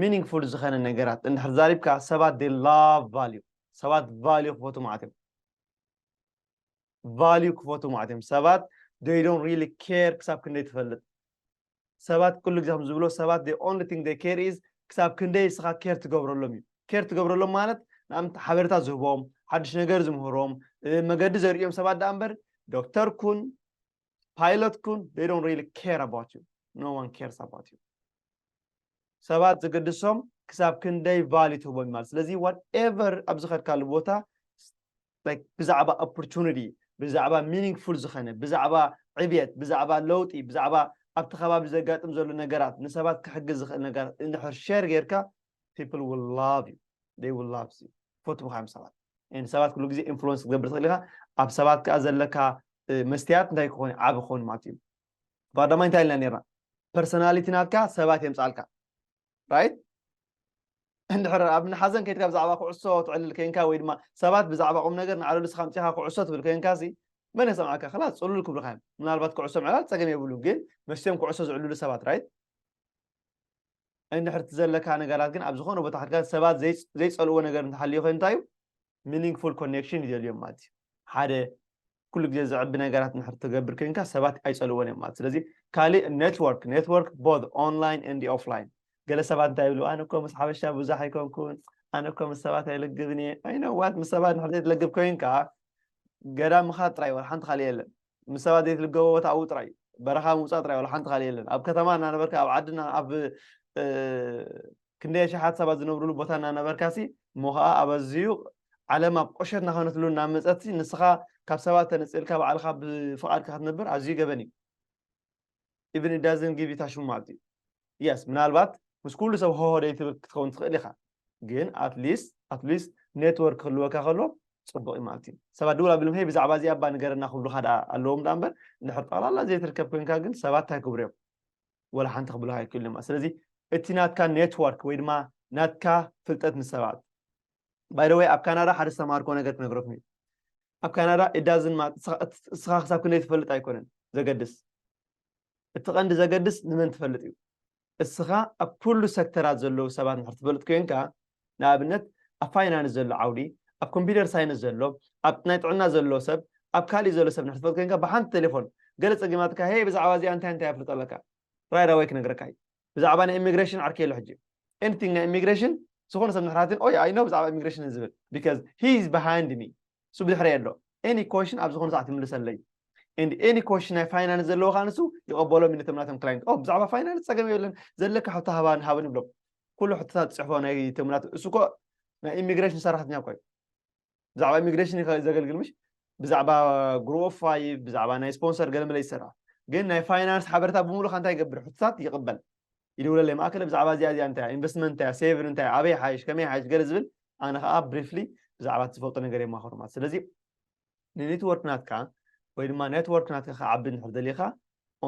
meaningful ዝኾነ ነገራት እንድሕር ዛሪብካ ሰባት they love value ሰባት value ክፈቱ ማለት እዮም value ክፈቱ ማለት እዮም ሰባት they don't really care ክሳብ ክንደይ ትፈልጥ ሰባት ኩሉ ግዜ ከም ዝብሎ ሰባት the only thing they care is ክሳብ ክንደይ እስኻ care ትገብረሎም እዩ care ትገብረሎም ማለት ንኣብነት ሓበሬታ ዝህቦም ሓድሽ ነገር ዝምህሮም መገዲ ዘርእዮም ሰባት ደኣ እምበር ዶክተር ኩን ፓይለት ኩን they don't really care about you no one cares about you ሰባት ዝገድሶም ክሳብ ክንደይ value ትህቦም ማለት ስለዚ whatever ኣብ ዝኸድካሉ ቦታ ብዛዕባ opportunity ብዛዕባ meaningful ዝኾነ ብዛዕባ ዕብየት ብዛዕባ ለውጢ ብዛዕባ ኣብቲ ከባቢ ዘጋጥም ዘሎ ነገራት ንሰባት ክሕግዝ ዝኽእል ነገራት እንድሕር share ጌርካ people will love you they will love you ፈትሙኻ እዮም ሰባት ሰባት ኩሉ ግዜ influence ክትገብር ትኽእል ኢኻ ኣብ ሰባት ከዓ ዘለካ መስትያት እንታይ ክኾን ዓቢ ክኾን ማለት እዩ ባዳማ እንታይ ኢልና ነርና personality ናትካ ሰባት የምፃልካ right እንድሕር ኣብ ንሓዘን ከይድካ ብዛዕባ ኩዕሶ ትዕልል ከይንካ ወይ ድማ ሰባት ብዛዕባ ቁም ነገር ንዓለሉ ስኻ ምፅኻ ኩዕሶ ትብል ከይንካ ሲ መን የሰምዓካ ክላስ ፅሉል ክብልካ እዮም ምናልባት ኩዕሶ ምዕላል ፀገም የብሉን ግን መስትዮም ኩዕሶ ዝዕልሉ ሰባት right እንድሕር እቲ ዘለካ ነገራት ግን ኣብ ዝኾነ ቦታ ከድካ ሰባት ዘይፀልዎ ነገር እንተሃልዮ ከ እንታይ እዩ meaningful connection ይደልዮም ማለት እዩ ሓደ ኩሉ ግዜ ዘዕቢ ነገራት እንድሕር ትገብር ኮይንካ ሰባት ኣይፀልዎን እዮም ማለት ስለዚ ካሊእ network network both online and offline ገለ ሰባት እንታይ ይብሉ ኣነ እኮ ምስ ሓበሻ ብዙሕ ኣይኮንኩን ኣነ እኮ ምስ ሰባት ኣይልግብን እየ ኣይነዋት ምስ ሰባት እንድሕር ዘይትለግብ ኮይንካ ገዳም ምኻድ ጥራይ ወላ ሓንቲ ካልእ የለን ምስ ሰባት ዘይትልገቦ ቦታ ኣብኡ ጥራይ በረኻ ምውፃእ ጥራይ ወላ ሓንቲ ካልእ የለን ኣብ ከተማ እናነበርካ ኣብ ዓድና ኣብ ክንደይ ኣሽሓት ሰባት ዝነብርሉ ቦታ እናነበርካሲ እሞ ከዓ ኣብ ኣዝዩ ዓለም ኣብ ቁሸት እናኾነትሉ እናመፀትሲ ንስኻ ካብ ሰባት ተነፂልካ ባዕልኻ ብፍቓድካ ክትነብር ኣዝዩ ገበን እዩ even it doesn't give you ታሽሙ ማለት እዩ yes ምናልባት ምስ ኩሉ ሰብ ሆሆ ደይትብል ክትኸውን ትኽእል ኢኻ ግን at least at least network ክህልወካ ከሎ ፅቡቕ እዩ ማለት እዩ ሰባት ድውል ኣቢሎም ሄይ ብዛዕባ እዚኣ እባ ንገረና ክብሉኻ ደኣ ኣለዎም ደኣ እምበር እንድሕር ጠቕላላ ዘይትርከብ ኮይንካ ግን ሰባት እንታይ ክብሩ እዮም ወላ ሓንቲ ክብሉኻ ኣይክእሉ እዮም ስለዚ እቲ ናትካ network ወይ ድማ ናትካ ፍልጠት ምስ ሰባት by the way ኣብ ካናዳ ሓደ ዝተማሃርኮ ነገር ክነግረኩም እዩ ኣብ ካናዳ it doesn't matter እስኻ ክሳብ ክንደይ ትፈልጥ ኣይኮነን ዘገድስ እቲ ቀንዲ ዘገድስ ንመን ትፈልጥ እዩ እስኻ ኣብ ኩሉ ሰክተራት ዘለዉ ሰባት እንድሕር ትፈልጥ ኮይንካ ንኣብነት ኣብ ፋይናንስ ዘሎ ዓውዲ ኣብ ኮምፒተር ሳይንስ ዘሎ ኣብ ናይ ጥዕና ዘሎ ሰብ ኣብ ካሊእ ዘሎ ሰብ እንድሕር ትፈልጥ ኮይንካ ብሓንቲ ቴሌፎን ገለ ፀጊማትካ ሄ ብዛዕባ እዚኣ እንታይ እንታይ ኣፍልጦ ኣለካ right away ክነግረካ እዩ ብዛዕባ ናይ ኢሚግሬሽን ዓርከይ ኣሎ ሕጂ anything ናይ ኢሚግሬሽን ዝኾነ ሰብ ንሕራትን ኦይ I know ብዛዕባ ኢሚግሬሽን ዝብል because he is behind me እሱ ብድሕረይ ኣሎ any question ኣብ ዝኾነ ሰዓት ይምልሰለይ and any question ናይ finance ዘለዎ ከዓ ንሱ ይቐበሎም እዩ ነቶም ናቶም client። ኦ ብዛዕባ finance ጸገም የለን፣ ዘለካ ሕቶ ሃባን ሃብን ይብሎም። ኩሉ ሕቶታት ዝጽሕፎ ናይ ተምናት እሱ እኮ ናይ immigration ሰራሕተኛ እኮ እዩ። ብዛዕባ immigration እዩ ዘገልግል ምሽ ብዛዕባ group of five ብዛዕባ ናይ sponsor ገለመለ ይሰርሕ። ግን ናይ finance ሓበሬታ ብምሉእ እንታይ ይገብር? ሕቶታት ይቕበል። ይድውለለይ ማእከለ ብዛዕባ እዚኣ እዚኣ እንታይ investment እንታይ saving እንታይ ኣበይ ሓይሽ ከመይ ሓይሽ ገለ ዝብል ኣነ ከዓ briefly ብዛዕባ ትፈልጦ ነገር የማኸሩ ማለት። ስለዚ ንኔትወርክ ናትካ ወይ ድማ network ናትካ ክዓቢ እንድሕር ደሊኻ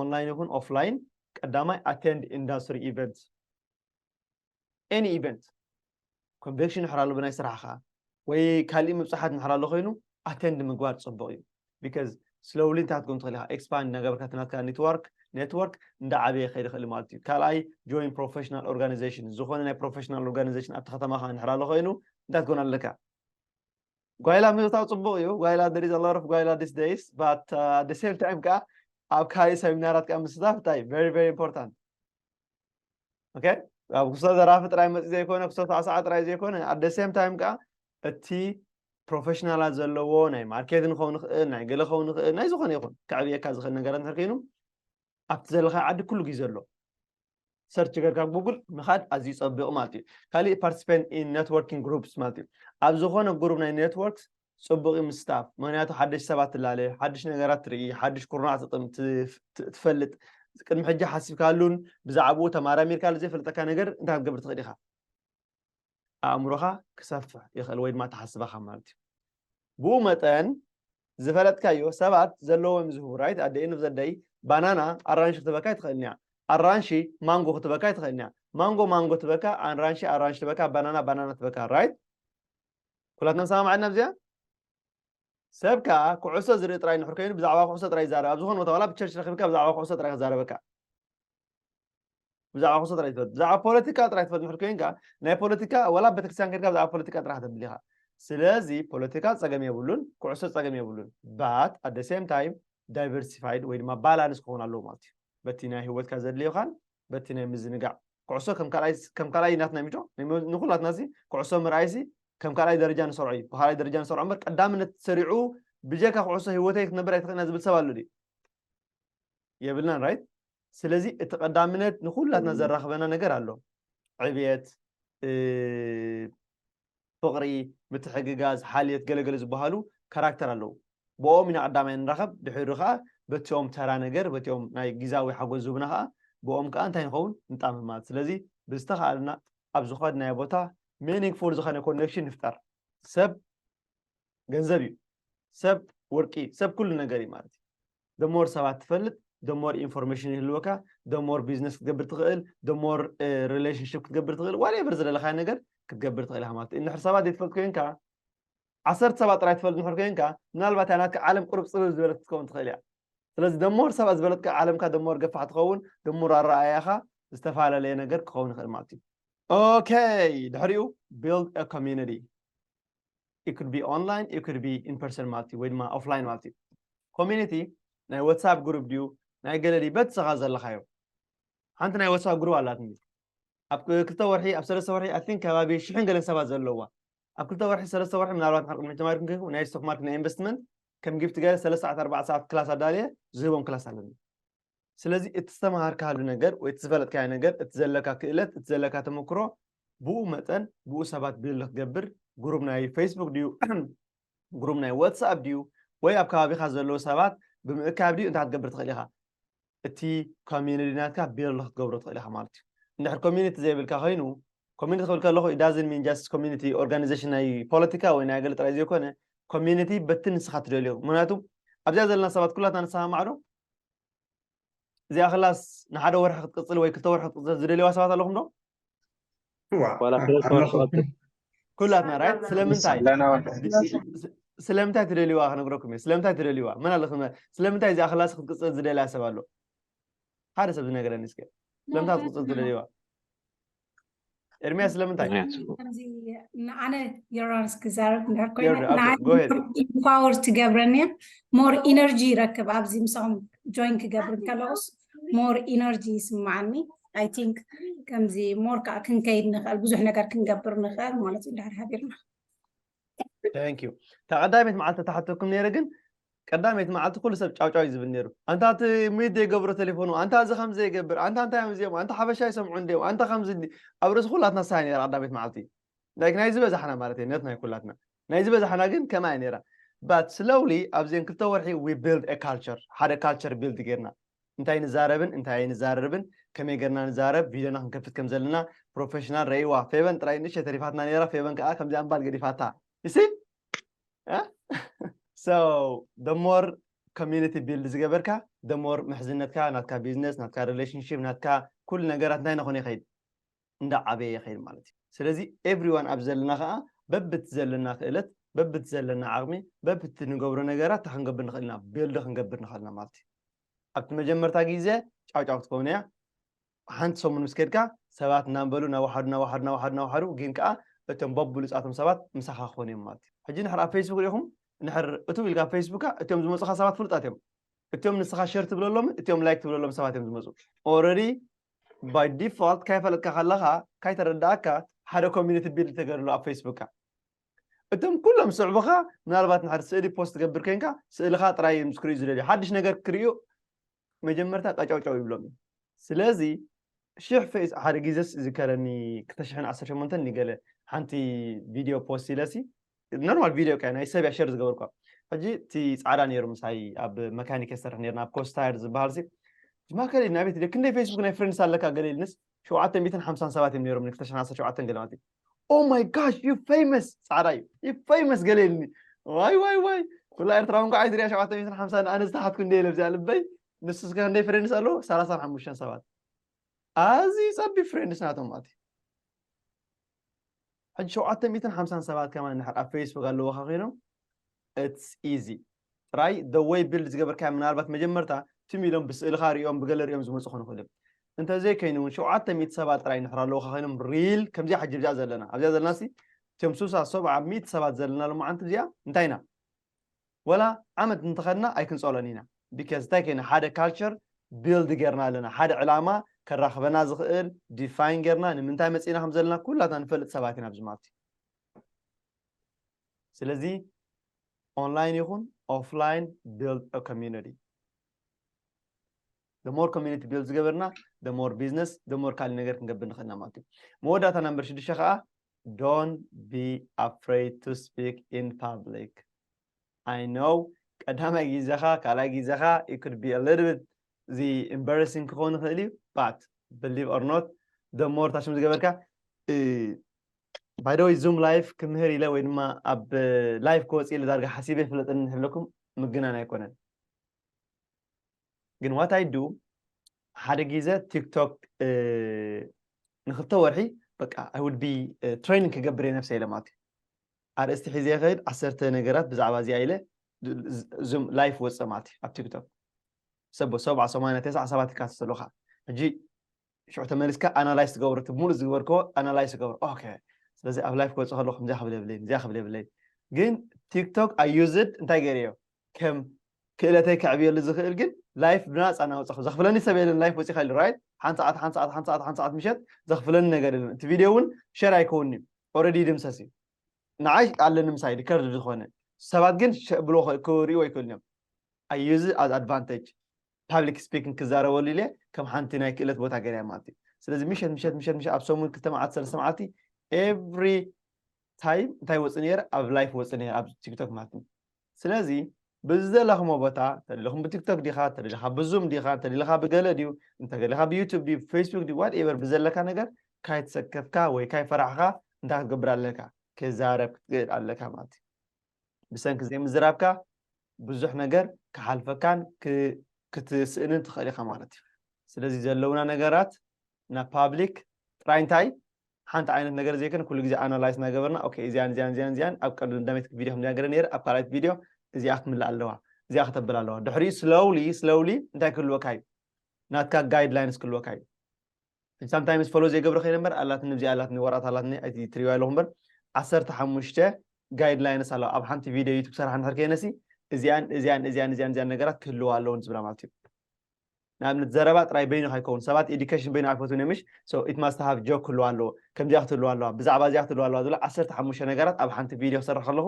online ይኹን offline ቀዳማይ attend industry event any event convention ይሕራሉ ብናይ ስራሕኻ ወይ ካልእ ምብፃሓት እንድሕር ኣሎ ኮይኑ attend ምግባር ፅቡቕ እዩ። Because slowly እንታይ ክትጎም ትኽእል ኢኻ? Expand እናገበርካ እቲ ናትካ network network እንዳዓበየ ይኸይድ ይኽእል ማለት እዩ። ካልኣይ join professional organization ዝኾነ ናይ professional organization ኣብቲ ከተማኻ እንድሕር ኣሎ ኮይኑ እንታይ ክትጎን ኣለካ? ጓይላ ምእታው ፅቡቕ እዩ። ጓይላ there is a lot of ጓይላ these days but uh, at the same time ከዓ ኣብ ካልእ ሰሚናራት ከዓ ምስታፍ እንታይ very very important okay ኣብ ክሶ ዘራፊ ጥራይ መፂ ዘይኮነ ክሶ ሳዕሳዓ ጥራይ ዘይኮነ at the same time ከዓ እቲ professional ኣ ዘለዎ ናይ market ን ክኸውን ይኽእል ናይ ገለ ክኸውን ይኽእል ናይ ዝኾነ ይኹን ከዕብየካ ዝኽእል ነገራት እንተር ኮይኑ ኣብቲ ዘለካ ዓዲ ኩሉ ግዜ ዘሎ search ጌርካ Google ምኻድ ኣዝዩ ፀቢቑ ማለት እዩ። ካልእ participant in networking groups ማለት እዩ። ኣብ ዝኾነ group ናይ network ፅቡቕ እዩ ምስታፍ ምክንያቱ ሓደሽ ሰባት ትላለ ሓድሽ ነገራት ትርኢ ሓድሽ ኩርናዕ ትጥም ትፈልጥ ቅድሚ ሕጂ ሓሲብካሉን ብዛዕባኡ ተማራሚርካሉ ዘይፈልጠካ ነገር እንታይ ክትገብር ትኽእል ኢኻ ኣእምሮኻ ክሰፍሕ ይኽእል ወይ ድማ ተሓስባኻ ማለት እዩ ብኡ መጠን ዝፈለጥካዮ ሰባት ዘለዎም ዝህቡ right ኣደ ኢንፍ ዘደይ ባናና ኣራንሺ ክትበካ ይትኽእል እያ ኣራንሺ ማንጎ ክትበካ ይትኽእል እያ ማንጎ ማንጎ ትበካ ኣራንሺ ኣራንሺ ትበካ ባናና ባናና ትበካ right ኩላትና ሰማማዕና ኣብዚኣ ሰብ ከዓ ኩዕሶ ዝርኢ ጥራይ ንሕር ኮይኑ ብዛዕባ ኩዕሶ ጥራይ ይዛረብ ኣብ ዝኾነ ቦታ ዋላ ብቸርች ረኪብካ ብዛዕባ ኩዕሶ ጥራይ ክዛረበካ ብዛዕባ ኩዕሶ ጥራይ ትፈልጥ ብዛዕባ ፖለቲካ ጥራይ ትፈልጥ ንሕር ኮይንካ ናይ ፖለቲካ ዋላ ቤተክርስትያን ከድካ ብዛዕባ ፖለቲካ ጥራሕ ተብል ኢኻ ስለዚ ፖለቲካ ፀገም የብሉን ኩዕሶ ፀገም የብሉን but at the same time diversified ወይ ድማ balance ክኸውን ኣለዎ ማለት እዩ በቲ ናይ ህይወትካ ዘድልዮካን በቲ ናይ ምዝንጋዕ ኩዕሶ ከም ካልኣይ ናትና ሚቶ ንኩላትና ኩዕሶ ምርኣይሲ ከም ካልኣይ ደረጃ ንሰርዖ እዩ ብካልኣይ ደረጃ ንሰርዖ እምበር ቀዳምነት ሰሪዑ ብጀካ ኩዕሶ ህይወተይ ክትነብር ኣይትኽእልና ዝብል ሰብ ኣሎ ድዩ የብልናን right ስለዚ እቲ ቀዳምነት ንኩላትና ዘራኽበና ነገር ኣሎ ዕብየት ፍቕሪ ምትሕግጋዝ ሓልየት ገለገለ ዝበሃሉ ካራክተር ኣለዉ ብኦም ኢና ቀዳማይ ንራኸብ ድሕሪ ከዓ በቲኦም ተራ ነገር በቲኦም ናይ ግዛዊ ሓጎስ ዝህቡና ከዓ ብኦም ከዓ እንታይ ንኸውን ንጣመም ማለት ስለዚ ብዝተኻኣልና ኣብ ዝኸድናዮ ቦታ meaningful ዝኾነ connection ንፍጠር ሰብ ገንዘብ እዩ ሰብ ወርቂ ሰብ ኩሉ ነገር እዩ ማለት እዩ the more ሰባት ትፈልጥ the more information ይህልወካ the more business ክትገብር ትኽእል the more relationship ክትገብር ትኽእል whatever ዝደለካዮ ነገር ክትገብር ትኽእል ኢኻ ማለት እዩ እንድሕር ሰባት ዘይትፈልጥ ኮይንካ ዓሰርተ ሰባት ጥራይ ትፈልጥ እንድሕር ኮይንካ ምናልባት እያ ናትካ ዓለም ቁሩብ ፅብብ ዝበለት ክትከውን ትኽእል እያ ስለዚ the more ሰባት ዝበለጥካ ዓለምካ the more ገፋሕ ትኸውን the more ኣረኣእያኻ ዝተፈላለየ ነገር ክኸውን ይኽእል ማለት እዩ okay ድሕሪኡ build a community it could be online it could be in person ማለት እዩ ወይ ድማ offline ማለት እዩ community ናይ WhatsApp group ድዩ ናይ ገለ ድዩ በቲ ስኻ ዘለኻዮ ሓንቲ ናይ WhatsApp group ኣላትኒ ኣብ ክልተ ወርሒ ኣብ ሰለስተ ወርሒ I think ከባቢ ሽሕን ገለን ሰባት ዘለዋ ኣብ ክልተ ወርሒ ሰለስተ ወርሒ ምናልባት ሓር ቅድሚ ተማሪኩም ከይኩም ናይ stock market ናይ investment ከም gift ገለ ሰለስተ ሰዓት ኣርባዕተ ሰዓት class ኣዳልየ ዝህቦም class ኣለኒ ስለዚ እቲ ዝተምሃርካሉ ነገር ወይ እቲ ዝፈለጥካዮ ነገር እቲ ዘለካ ክእለት እቲ ዘለካ ተመክሮ ብኡ መጠን ብኡ ሰባት build ክትገብር group ናይ Facebook ድዩ group ናይ WhatsApp ድዩ ወይ ኣብ ከባቢኻ ዘለዉ ሰባት ብምእካብ ድዩ እንታይ ክትገብር ትኽእል ኢኻ እቲ community ናትካ build ክትገብሮ ትኽእል ኢኻ ማለት እዩ እንድሕር community ዘይብልካ ኮይኑ community ክብል ከለኹ it doesn't mean just community organization ናይ ፖለቲካ ወይ ናይ ገለ ጥራይ ዘይኮነ community በቲ ንስኻ ትደልዮ ምክንያቱ ኣብዚኣ ዘለና ሰባት ኩላትና ንሰማማዕ ዶ እዚኣ ክላስ ንሓደ ወርሒ ክትቅፅል ወይ ክልተ ወርሒ ክትቅፅል ዝደልዋ ሰባት ኣለኹም ዶ ዋላ ሰለስተ ወርሒ ኣለኹ። ትቐፅል ኩላትና right ስለምንታይ ኣለና ወርሒ። ስለምንታይ ትደልዋ ክነግረኩም እየ ስለምንታይ ትደልዋ መን ኣለኹም ስለምንታይ እዚኣ ክላስ ክትቅፅል ዝደልያ ሰብ ኣሎ ሓደ ሰብ ዝነገረኒ እስከ ስለምንታይ ክትቅፅል ትደልዋ ኤርሚያስ ስለምንታይ ከምዚ ንኣነ ዮርዳኖስ ክዛረብ እንድሕር ኮይነ ዮርዳ- okay, go ahead. ኢምፓወር ትገብረኒ እያ more energy ይረክብ ኣብዚ ምሳኹም join ክገብር ከለኹስ more energy ይስምዓኒ I think ከምዚ more ከዓ ክንከይድ ንኽእል ብዙሕ ነገር ክንገብር ንኽእል ማለት እዩ እንድሕር ሃቢርና thank you እታ ቀዳመይቲ መዓልቲ ተሓተኩም ነይረ ግን ቀዳመይቲ መዓልቲ ኩሉ ሰብ ጫውጫው እዩ ዝብል ነይሩ። ኣንታ እቲ ሚድ ዘይገብሮ ቴሌፎኑ፣ ኣንታ እዚ ከም ዘይገብር፣ ኣንታ እንታይ እዮም እዚኦም፣ ኣንታ ሓበሻ ይሰምዑ እንዲኦም፣ ኣንታ ከምዚ እንዲ-፣ ኣብ ርእሲ ኩላትና ሳይ ነይራ ቀዳመይቲ መዓልቲ። ላይክ ናይ ዝበዛሕና ማለት እዩ፣ ነት ናይ ኩላትና ናይ ዝበዛሕና ግን ከምኣ እያ ነይራ። But slowly ኣብዚአን ክልተ ወርሒ we build a culture፣ ሓደ ካልቸር ቢልድ ጌርና። እንታይ ንዛረብን እንታይ ኣይንዛረብን፣ ከመይ ጌርና ንዛረብ፣ ቪድዮና ክንከፍት ከም ዘለና፣ ፕሮፌሽናል ረእይዋ። ፌቨን ጥራይ ንእሽተይ ተሪፋትና ነይራ፣ ፌቨን ከዓ ከምዚኣ እምባል ገዲፋታ። You see? So the more community build ዝገበርካ፣ the more ምሕዝነትካ፣ ናትካ ቢዝነስ፣ ናትካ ሪሌሽንሽፕ፣ ናትካ ኩሉ ነገራት እንታይ እናኾነ ይኸይድ፣ እንዳዓበየ ይኸይድ ማለት እዩ። ስለዚ ኤቭሪዋን ኣብ ዘለና ከዓ በብቲ ዘለና ክእለት፣ በብቲ ዘለና ዓቕሚ፣ በብቲ ንገብሮ ነገራት እንታይ ክንገብር ንኽእል ኢና፣ ቢልድ ክንገብር ንኽእል ኢና ማለት እዩ። ኣብቲ መጀመርታ ግዜ ጫውጫው ክትከውን እያ። ሓንቲ ሰሙን ምስ ከድካ ሰባት እናንበሉ ናዋሓዱ ናዋሓዱ ናዋሓዱ ናዋሓዱ ግን ከዓ እቶም በብሉፃቶም ሰባት ምሳኻ ክኾኑ እዮም ማለት እዩ። ሕጂ ንሕር ኣብ ፌስቡክ ሪኢኹም ንሕር እቱ ኢልካ ኣብ ፌስቡካ እቶም ዝመፁኻ ሰባት ፍሉጣት እዮም። እቶም ንስኻ ሸር ትብለሎም እቶም ላይክ ትብለሎም ሰባት እዮም ዝመፁ። ኦረዲ ባይ ዲፎልት ካይፈለጥካ ከለኻ ካይተረዳእካ ሓደ ኮሚኒቲ ቢልድ ተገርሎ ኣብ ፌስቡካ። እቶም ኩሎም ስዕቡኻ ምናልባት ንሓደ ስእሊ ፖስት ትገብር ኮንካ ስእልኻ ጥራይ እዮም ክርእዩ ዝደልዩ። ሓድሽ ነገር ክርእዩ መጀመርታ ቀጫውጫው ይብሎም እዩ። ስለዚ ሽሕ ፌስ ሓደ ግዜስ ዝከረኒ ክልተ ሽሕን ዓሰርተ ሸሞንተን ንገለ ሓንቲ ቪድዮ ፖስት ኢለሲ ኖርማል ቪድዮ ከ ናይ ሰብ ሸር ዝገበርኳ። ሕጂ እቲ ፃዕዳ ነይሩ ምሳይ ኣብ መካኒክ የሰርሕ ነርና ኣብ ኮስታየር ዝበሃል ሲ ማከል ናቤት ክንደይ ፌስቡክ ናይ ፍሬንድስ ኣለካ ገለ ኢልንስ ሸውዓተ ሚእትን ሓምሳን ሰባት እዮም ነይሮም ክልተ ሽሕን ዓሰርተ ሸውዓተን ገለ ማለት እዩ። Oh my gosh you famous ፃዕዳ እዩ you famous ገለ ኢልኒ። ዋይ ዋይ ዋይ ኩላ ኤርትራ እንኳ ኣይትሪያ ሸውዓተ ሚእትን ሓምሳን ኣነ ዝተሓትኩ እንደ ኢለ ብዚኣ ልበይ። ንሱ እስከ ክንደይ ፍሬንድስ ኣለዎ? ሰላሳን ሓሙሽተን ሰባት። ኣዝዩ ጸቢብ ፍሬንድስ ናቶም ማለት እዩ። ሕጂ ሸውዓተ ሚእትን ሓምሳን ሰባት ከማን እንድሕር ኣብ ፌስቡክ ኣለውኻ ኮይኖም it's easy። ጥራይ the way ቢልድ ዝገበርካዮ ምናልባት መጀመርታ ትም ኢሎም ብስእልኻ ሪኦም ብገለ ሪኦም ዝመፁ ክኾኑ ይኽእሉ እዮም። እንተዘይከይኑ እውን ሸውዓተ ሚእቲ ሰባት ጥራይ እንድሕር ኣለውኻ ኮይኖም ሪል ከምዚኣ ሕጂ ብዚኣ ዘለና ኣብዚኣ ዘለና ሲ እቶም ሱሳ ሰብዓ ሚእቲ ሰባት ዘለና ሎማዓንቲ እዚኣ እንታይ ኢና ወላ ዓመት እንተኸድና ኣይክንፀሎን ኢና። ቢካዝ እንታይ ከይና ሓደ ካልቸር ቢልድ ጌርና ኣለና ሓደ ዕላማ ከራኽበና ዝኽእል ዲፋይን ጌርና ንምንታይ መፂና ከም ዘለና ኩላትና ንፈልጥ ሰባት ኢና ኣብዚ ማለት እዩ። ስለዚ ኦንላይን ይኹን ኦፍላይን ቢልድ ኮሚኒቲ። The more community build ዝገበርና the more business the more ካልእ ነገር ክንገብር ንኽእልና ማለት እዩ። መወዳእታ ናምበር ሽዱሽተ ከዓ don't be afraid to speak in public። I know ቀዳማይ ግዜኻ ካልኣይ ግዜኻ it could be a little bit the embarrassing ክኸውን ይኽእል እዩ but believe or not the more ታሽም ዝገበርካ by the way ዙም ላይፍ ክምህር ኢለ ወይ ድማ ኣብ ላይፍ ክወፅእ ኢለ ዳርጋ ሓሲበ ይፍለጥን ንሕለኩም ምግናን ኣይኮነን። ግን what I do ሓደ ግዜ ቲክቶክ ንክልተ ወርሒ በቃ I would be training ክገብር እየ ነብሰይ ኢለ ማለት እዩ። ኣርእስቲ ሒዘ ይኸይድ ዓሰርተ ነገራት ብዛዕባ እዚኣ ኢለ ዙም ላይፍ ወፅእ ማለት እዩ ኣብ ቲክቶክ ሰቦ ሰብዓ ሰማንያ ተስዓ ሰባት ይካተተሉኻ ሕጂ ሽዑ ተመሊስካ ኣናላይስ ትገብሮ እቲ ሙሉእ ዝገበርክዎ ኣናላይስ ትገብሮ ኦኬ ስለዚ ኣብ ላይፍ ክወፅእ ከለኹ ከምዚኣ ክብል የብለይን እዚኣ ክብል የብለይን ግን ቲክቶክ ኣዩዝድ እንታይ ገይረዮ ከም ክእለተይ ከዕብየሉ ዝኽእል ግን ላይፍ ብናፃ እናወፃኹ ዘኽፍለኒ ሰብ የለን ላይፍ ወፂኻ ኢሉ ራይት ሓንቲ ሰዓት ሓንቲ ሰዓት ሓንቲ ሰዓት ሓንቲ ሰዓት ምሸት ዘኽፍለኒ ነገር የለን እቲ ቪድዮ እውን ሸር ኣይከውን እዩ ኦረዲ ይድምሰስ እዩ ንዓይ ኣለኒ ምሳይ ሪከርድ ዝኾነ ሰባት ግን ብሎ ክርእይዎ ኣይክእልን እዮም ኣዩዝ ኣዝ ኣድቫንቴጅ ፓብሊክ ስፒኪንግ ክዛረበሉ ኢለ ከም ሓንቲ ናይ ክእለት ቦታ ገይረ ማለት እዩ ስለዚ ምሸት ምሸት ምሸት ምሸት ኣብ ሰሙን ክልተ መዓልቲ ሰለስተ መዓልቲ ኤቭሪ ታይም እንታይ ወፅእ ነይረ ኣብ ላይፍ ወፅእ ነይረ ኣብ ቲክቶክ ማለት እዩ ስለዚ ብዝደለኽሞ ቦታ ተደለኹም ብቲክቶክ ዲኻ ተደለኻ ብዙም ዲኻ ተደለኻ ብገለ ድዩ እንተገለኻ ብዩቱብ ድዩ ብፌስቡክ ድዩ ዋትኤቨር ብዘለካ ነገር ካይተሰከፍካ ወይ ካይፈራሕኻ እንታይ ክትገብር ኣለካ ክዛረብ ክትክእል ኣለካ ማለት እዩ ብሰንኪ ዘይምዝራብካ ብዙሕ ነገር ክሓልፈካን ክትስእንን ትኽእል ኢኻ ማለት እዩ ስለዚ ዘለውና ነገራት ናብ ፓብሊክ ጥራይ እንታይ ሓንቲ ዓይነት ነገር ዘይኮነ ኩሉ ግዜ ኣናላይዝ እናገበርና ኦኬ እዚያን እዚያን እዚያን እዚያን ኣብ ቀዳመይቲ ቪድዮ ከምዚኣ ገረ ነይረ ኣብ ካልኣይቲ ቪድዮ እዚኣ ክትምላእ ኣለዋ እዚኣ ክተብል ኣለዋ ድሕሪኡ ስሎውሊ ስሎውሊ እንታይ ክህልወካ እዩ ናትካ ጋይድላይንስ ክህልወካ እዩ ሳምታይምስ ፎሎ ዘይገብረ ከይነ እምበር ኣላትኒ እዚኣ ኣላትኒ ወረቐት ኣላትኒ ኣይትሪዋ ኣለኹ እምበር ዓሰርተ ሓሙሽተ ጋይድላይንስ ኣለዋ ኣብ ሓንቲ ቪድዮ ዩቱብ ክሰርሓ እንድሕር ከይነሲ እዚኣን እዚኣን እዚኣን እዚኣን እዚኣን ነገራት ክህልዋ ኣለውን ዝብላ ማለት እዩ ንኣብነት ዘረባ ጥራይ በይኑ ከይከውን ሰባት ኤዱኬሽን በይኑ ኣይፈትውን እዮም ምሽ it must have ጆክ ክህልዋ ኣለዎ ከምዚኣ ክትህልዋ ኣለዋ ብዛዕባ እዚኣ ክትህልዋ ኣለዋ ዝብላ ዓሰርተ ሓሙሽተ ነገራት ኣብ ሓንቲ ቪድዮ ክሰርሕ ከለኹ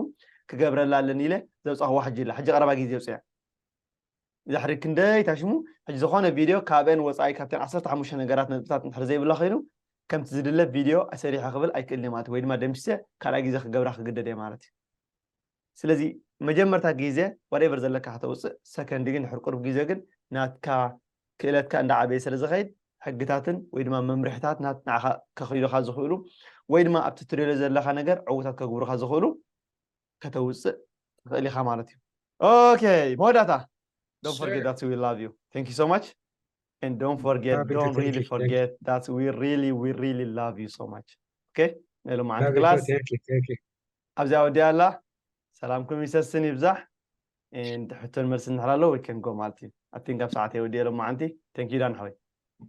ክገብረላ ኣለኒ ኢለ ዘውፃኽዋ ሕጂ ኢላ ሕጂ ቀረባ ግዜ ውፅያ ድሕሪ ክንደይ ታሽሙ ሕጂ ዝኾነ ቪድዮ ካብአን ወፃኢ ካብተን ዓሰርተ ሓሙሽተ ነገራት ነጥብታት እንድሕር ዘይብላ ኮይኑ ከምቲ ዝድለ ቪድዮ ኣሰሪሐ ክብል ኣይክእልን ማለት ወይ ድማ ደምሲሰ ካልኣይ ግዜ ክገብራ ክግደድ እየ ማለት እዩ። ስለዚ መጀመርታ ግዜ whatever ዘለካ ከተውፅእ ሰከንድ ግን ድሕሪ ቁሩብ ግዜ ግን ናትካ ክእለትካ እንዳዓበየ ስለ ዝኸይድ ሕግታትን ወይ ድማ መምርሕታት ናት ንዓኻ ከኽይሉኻ ዝኽእሉ ወይ ድማ ኣብቲ ትደልዮ ዘለኻ ነገር ዕውታት ከግብሩኻ ዝኽእሉ ከተውፅእ ትኽእል ኢኻ ማለት እዩ። Okay መወዳእታ don't forget that we love you, thank you so much, and don't forget, don't really forget that we really we really love you so much. Okay ናይ ሎማዓንቲ ክላስ ኣብዚኣ ወዲኣ ኣላ። ሰላምኩም ይሰስን ይብዛሕ። And ሕቶን መልሲ እንድሕር ኣሎ we can go ማለት እዩ። I think ኣብ ሰዓት የወዲአ ሎማዓንቲ። Thank you ዳን ሓወይ።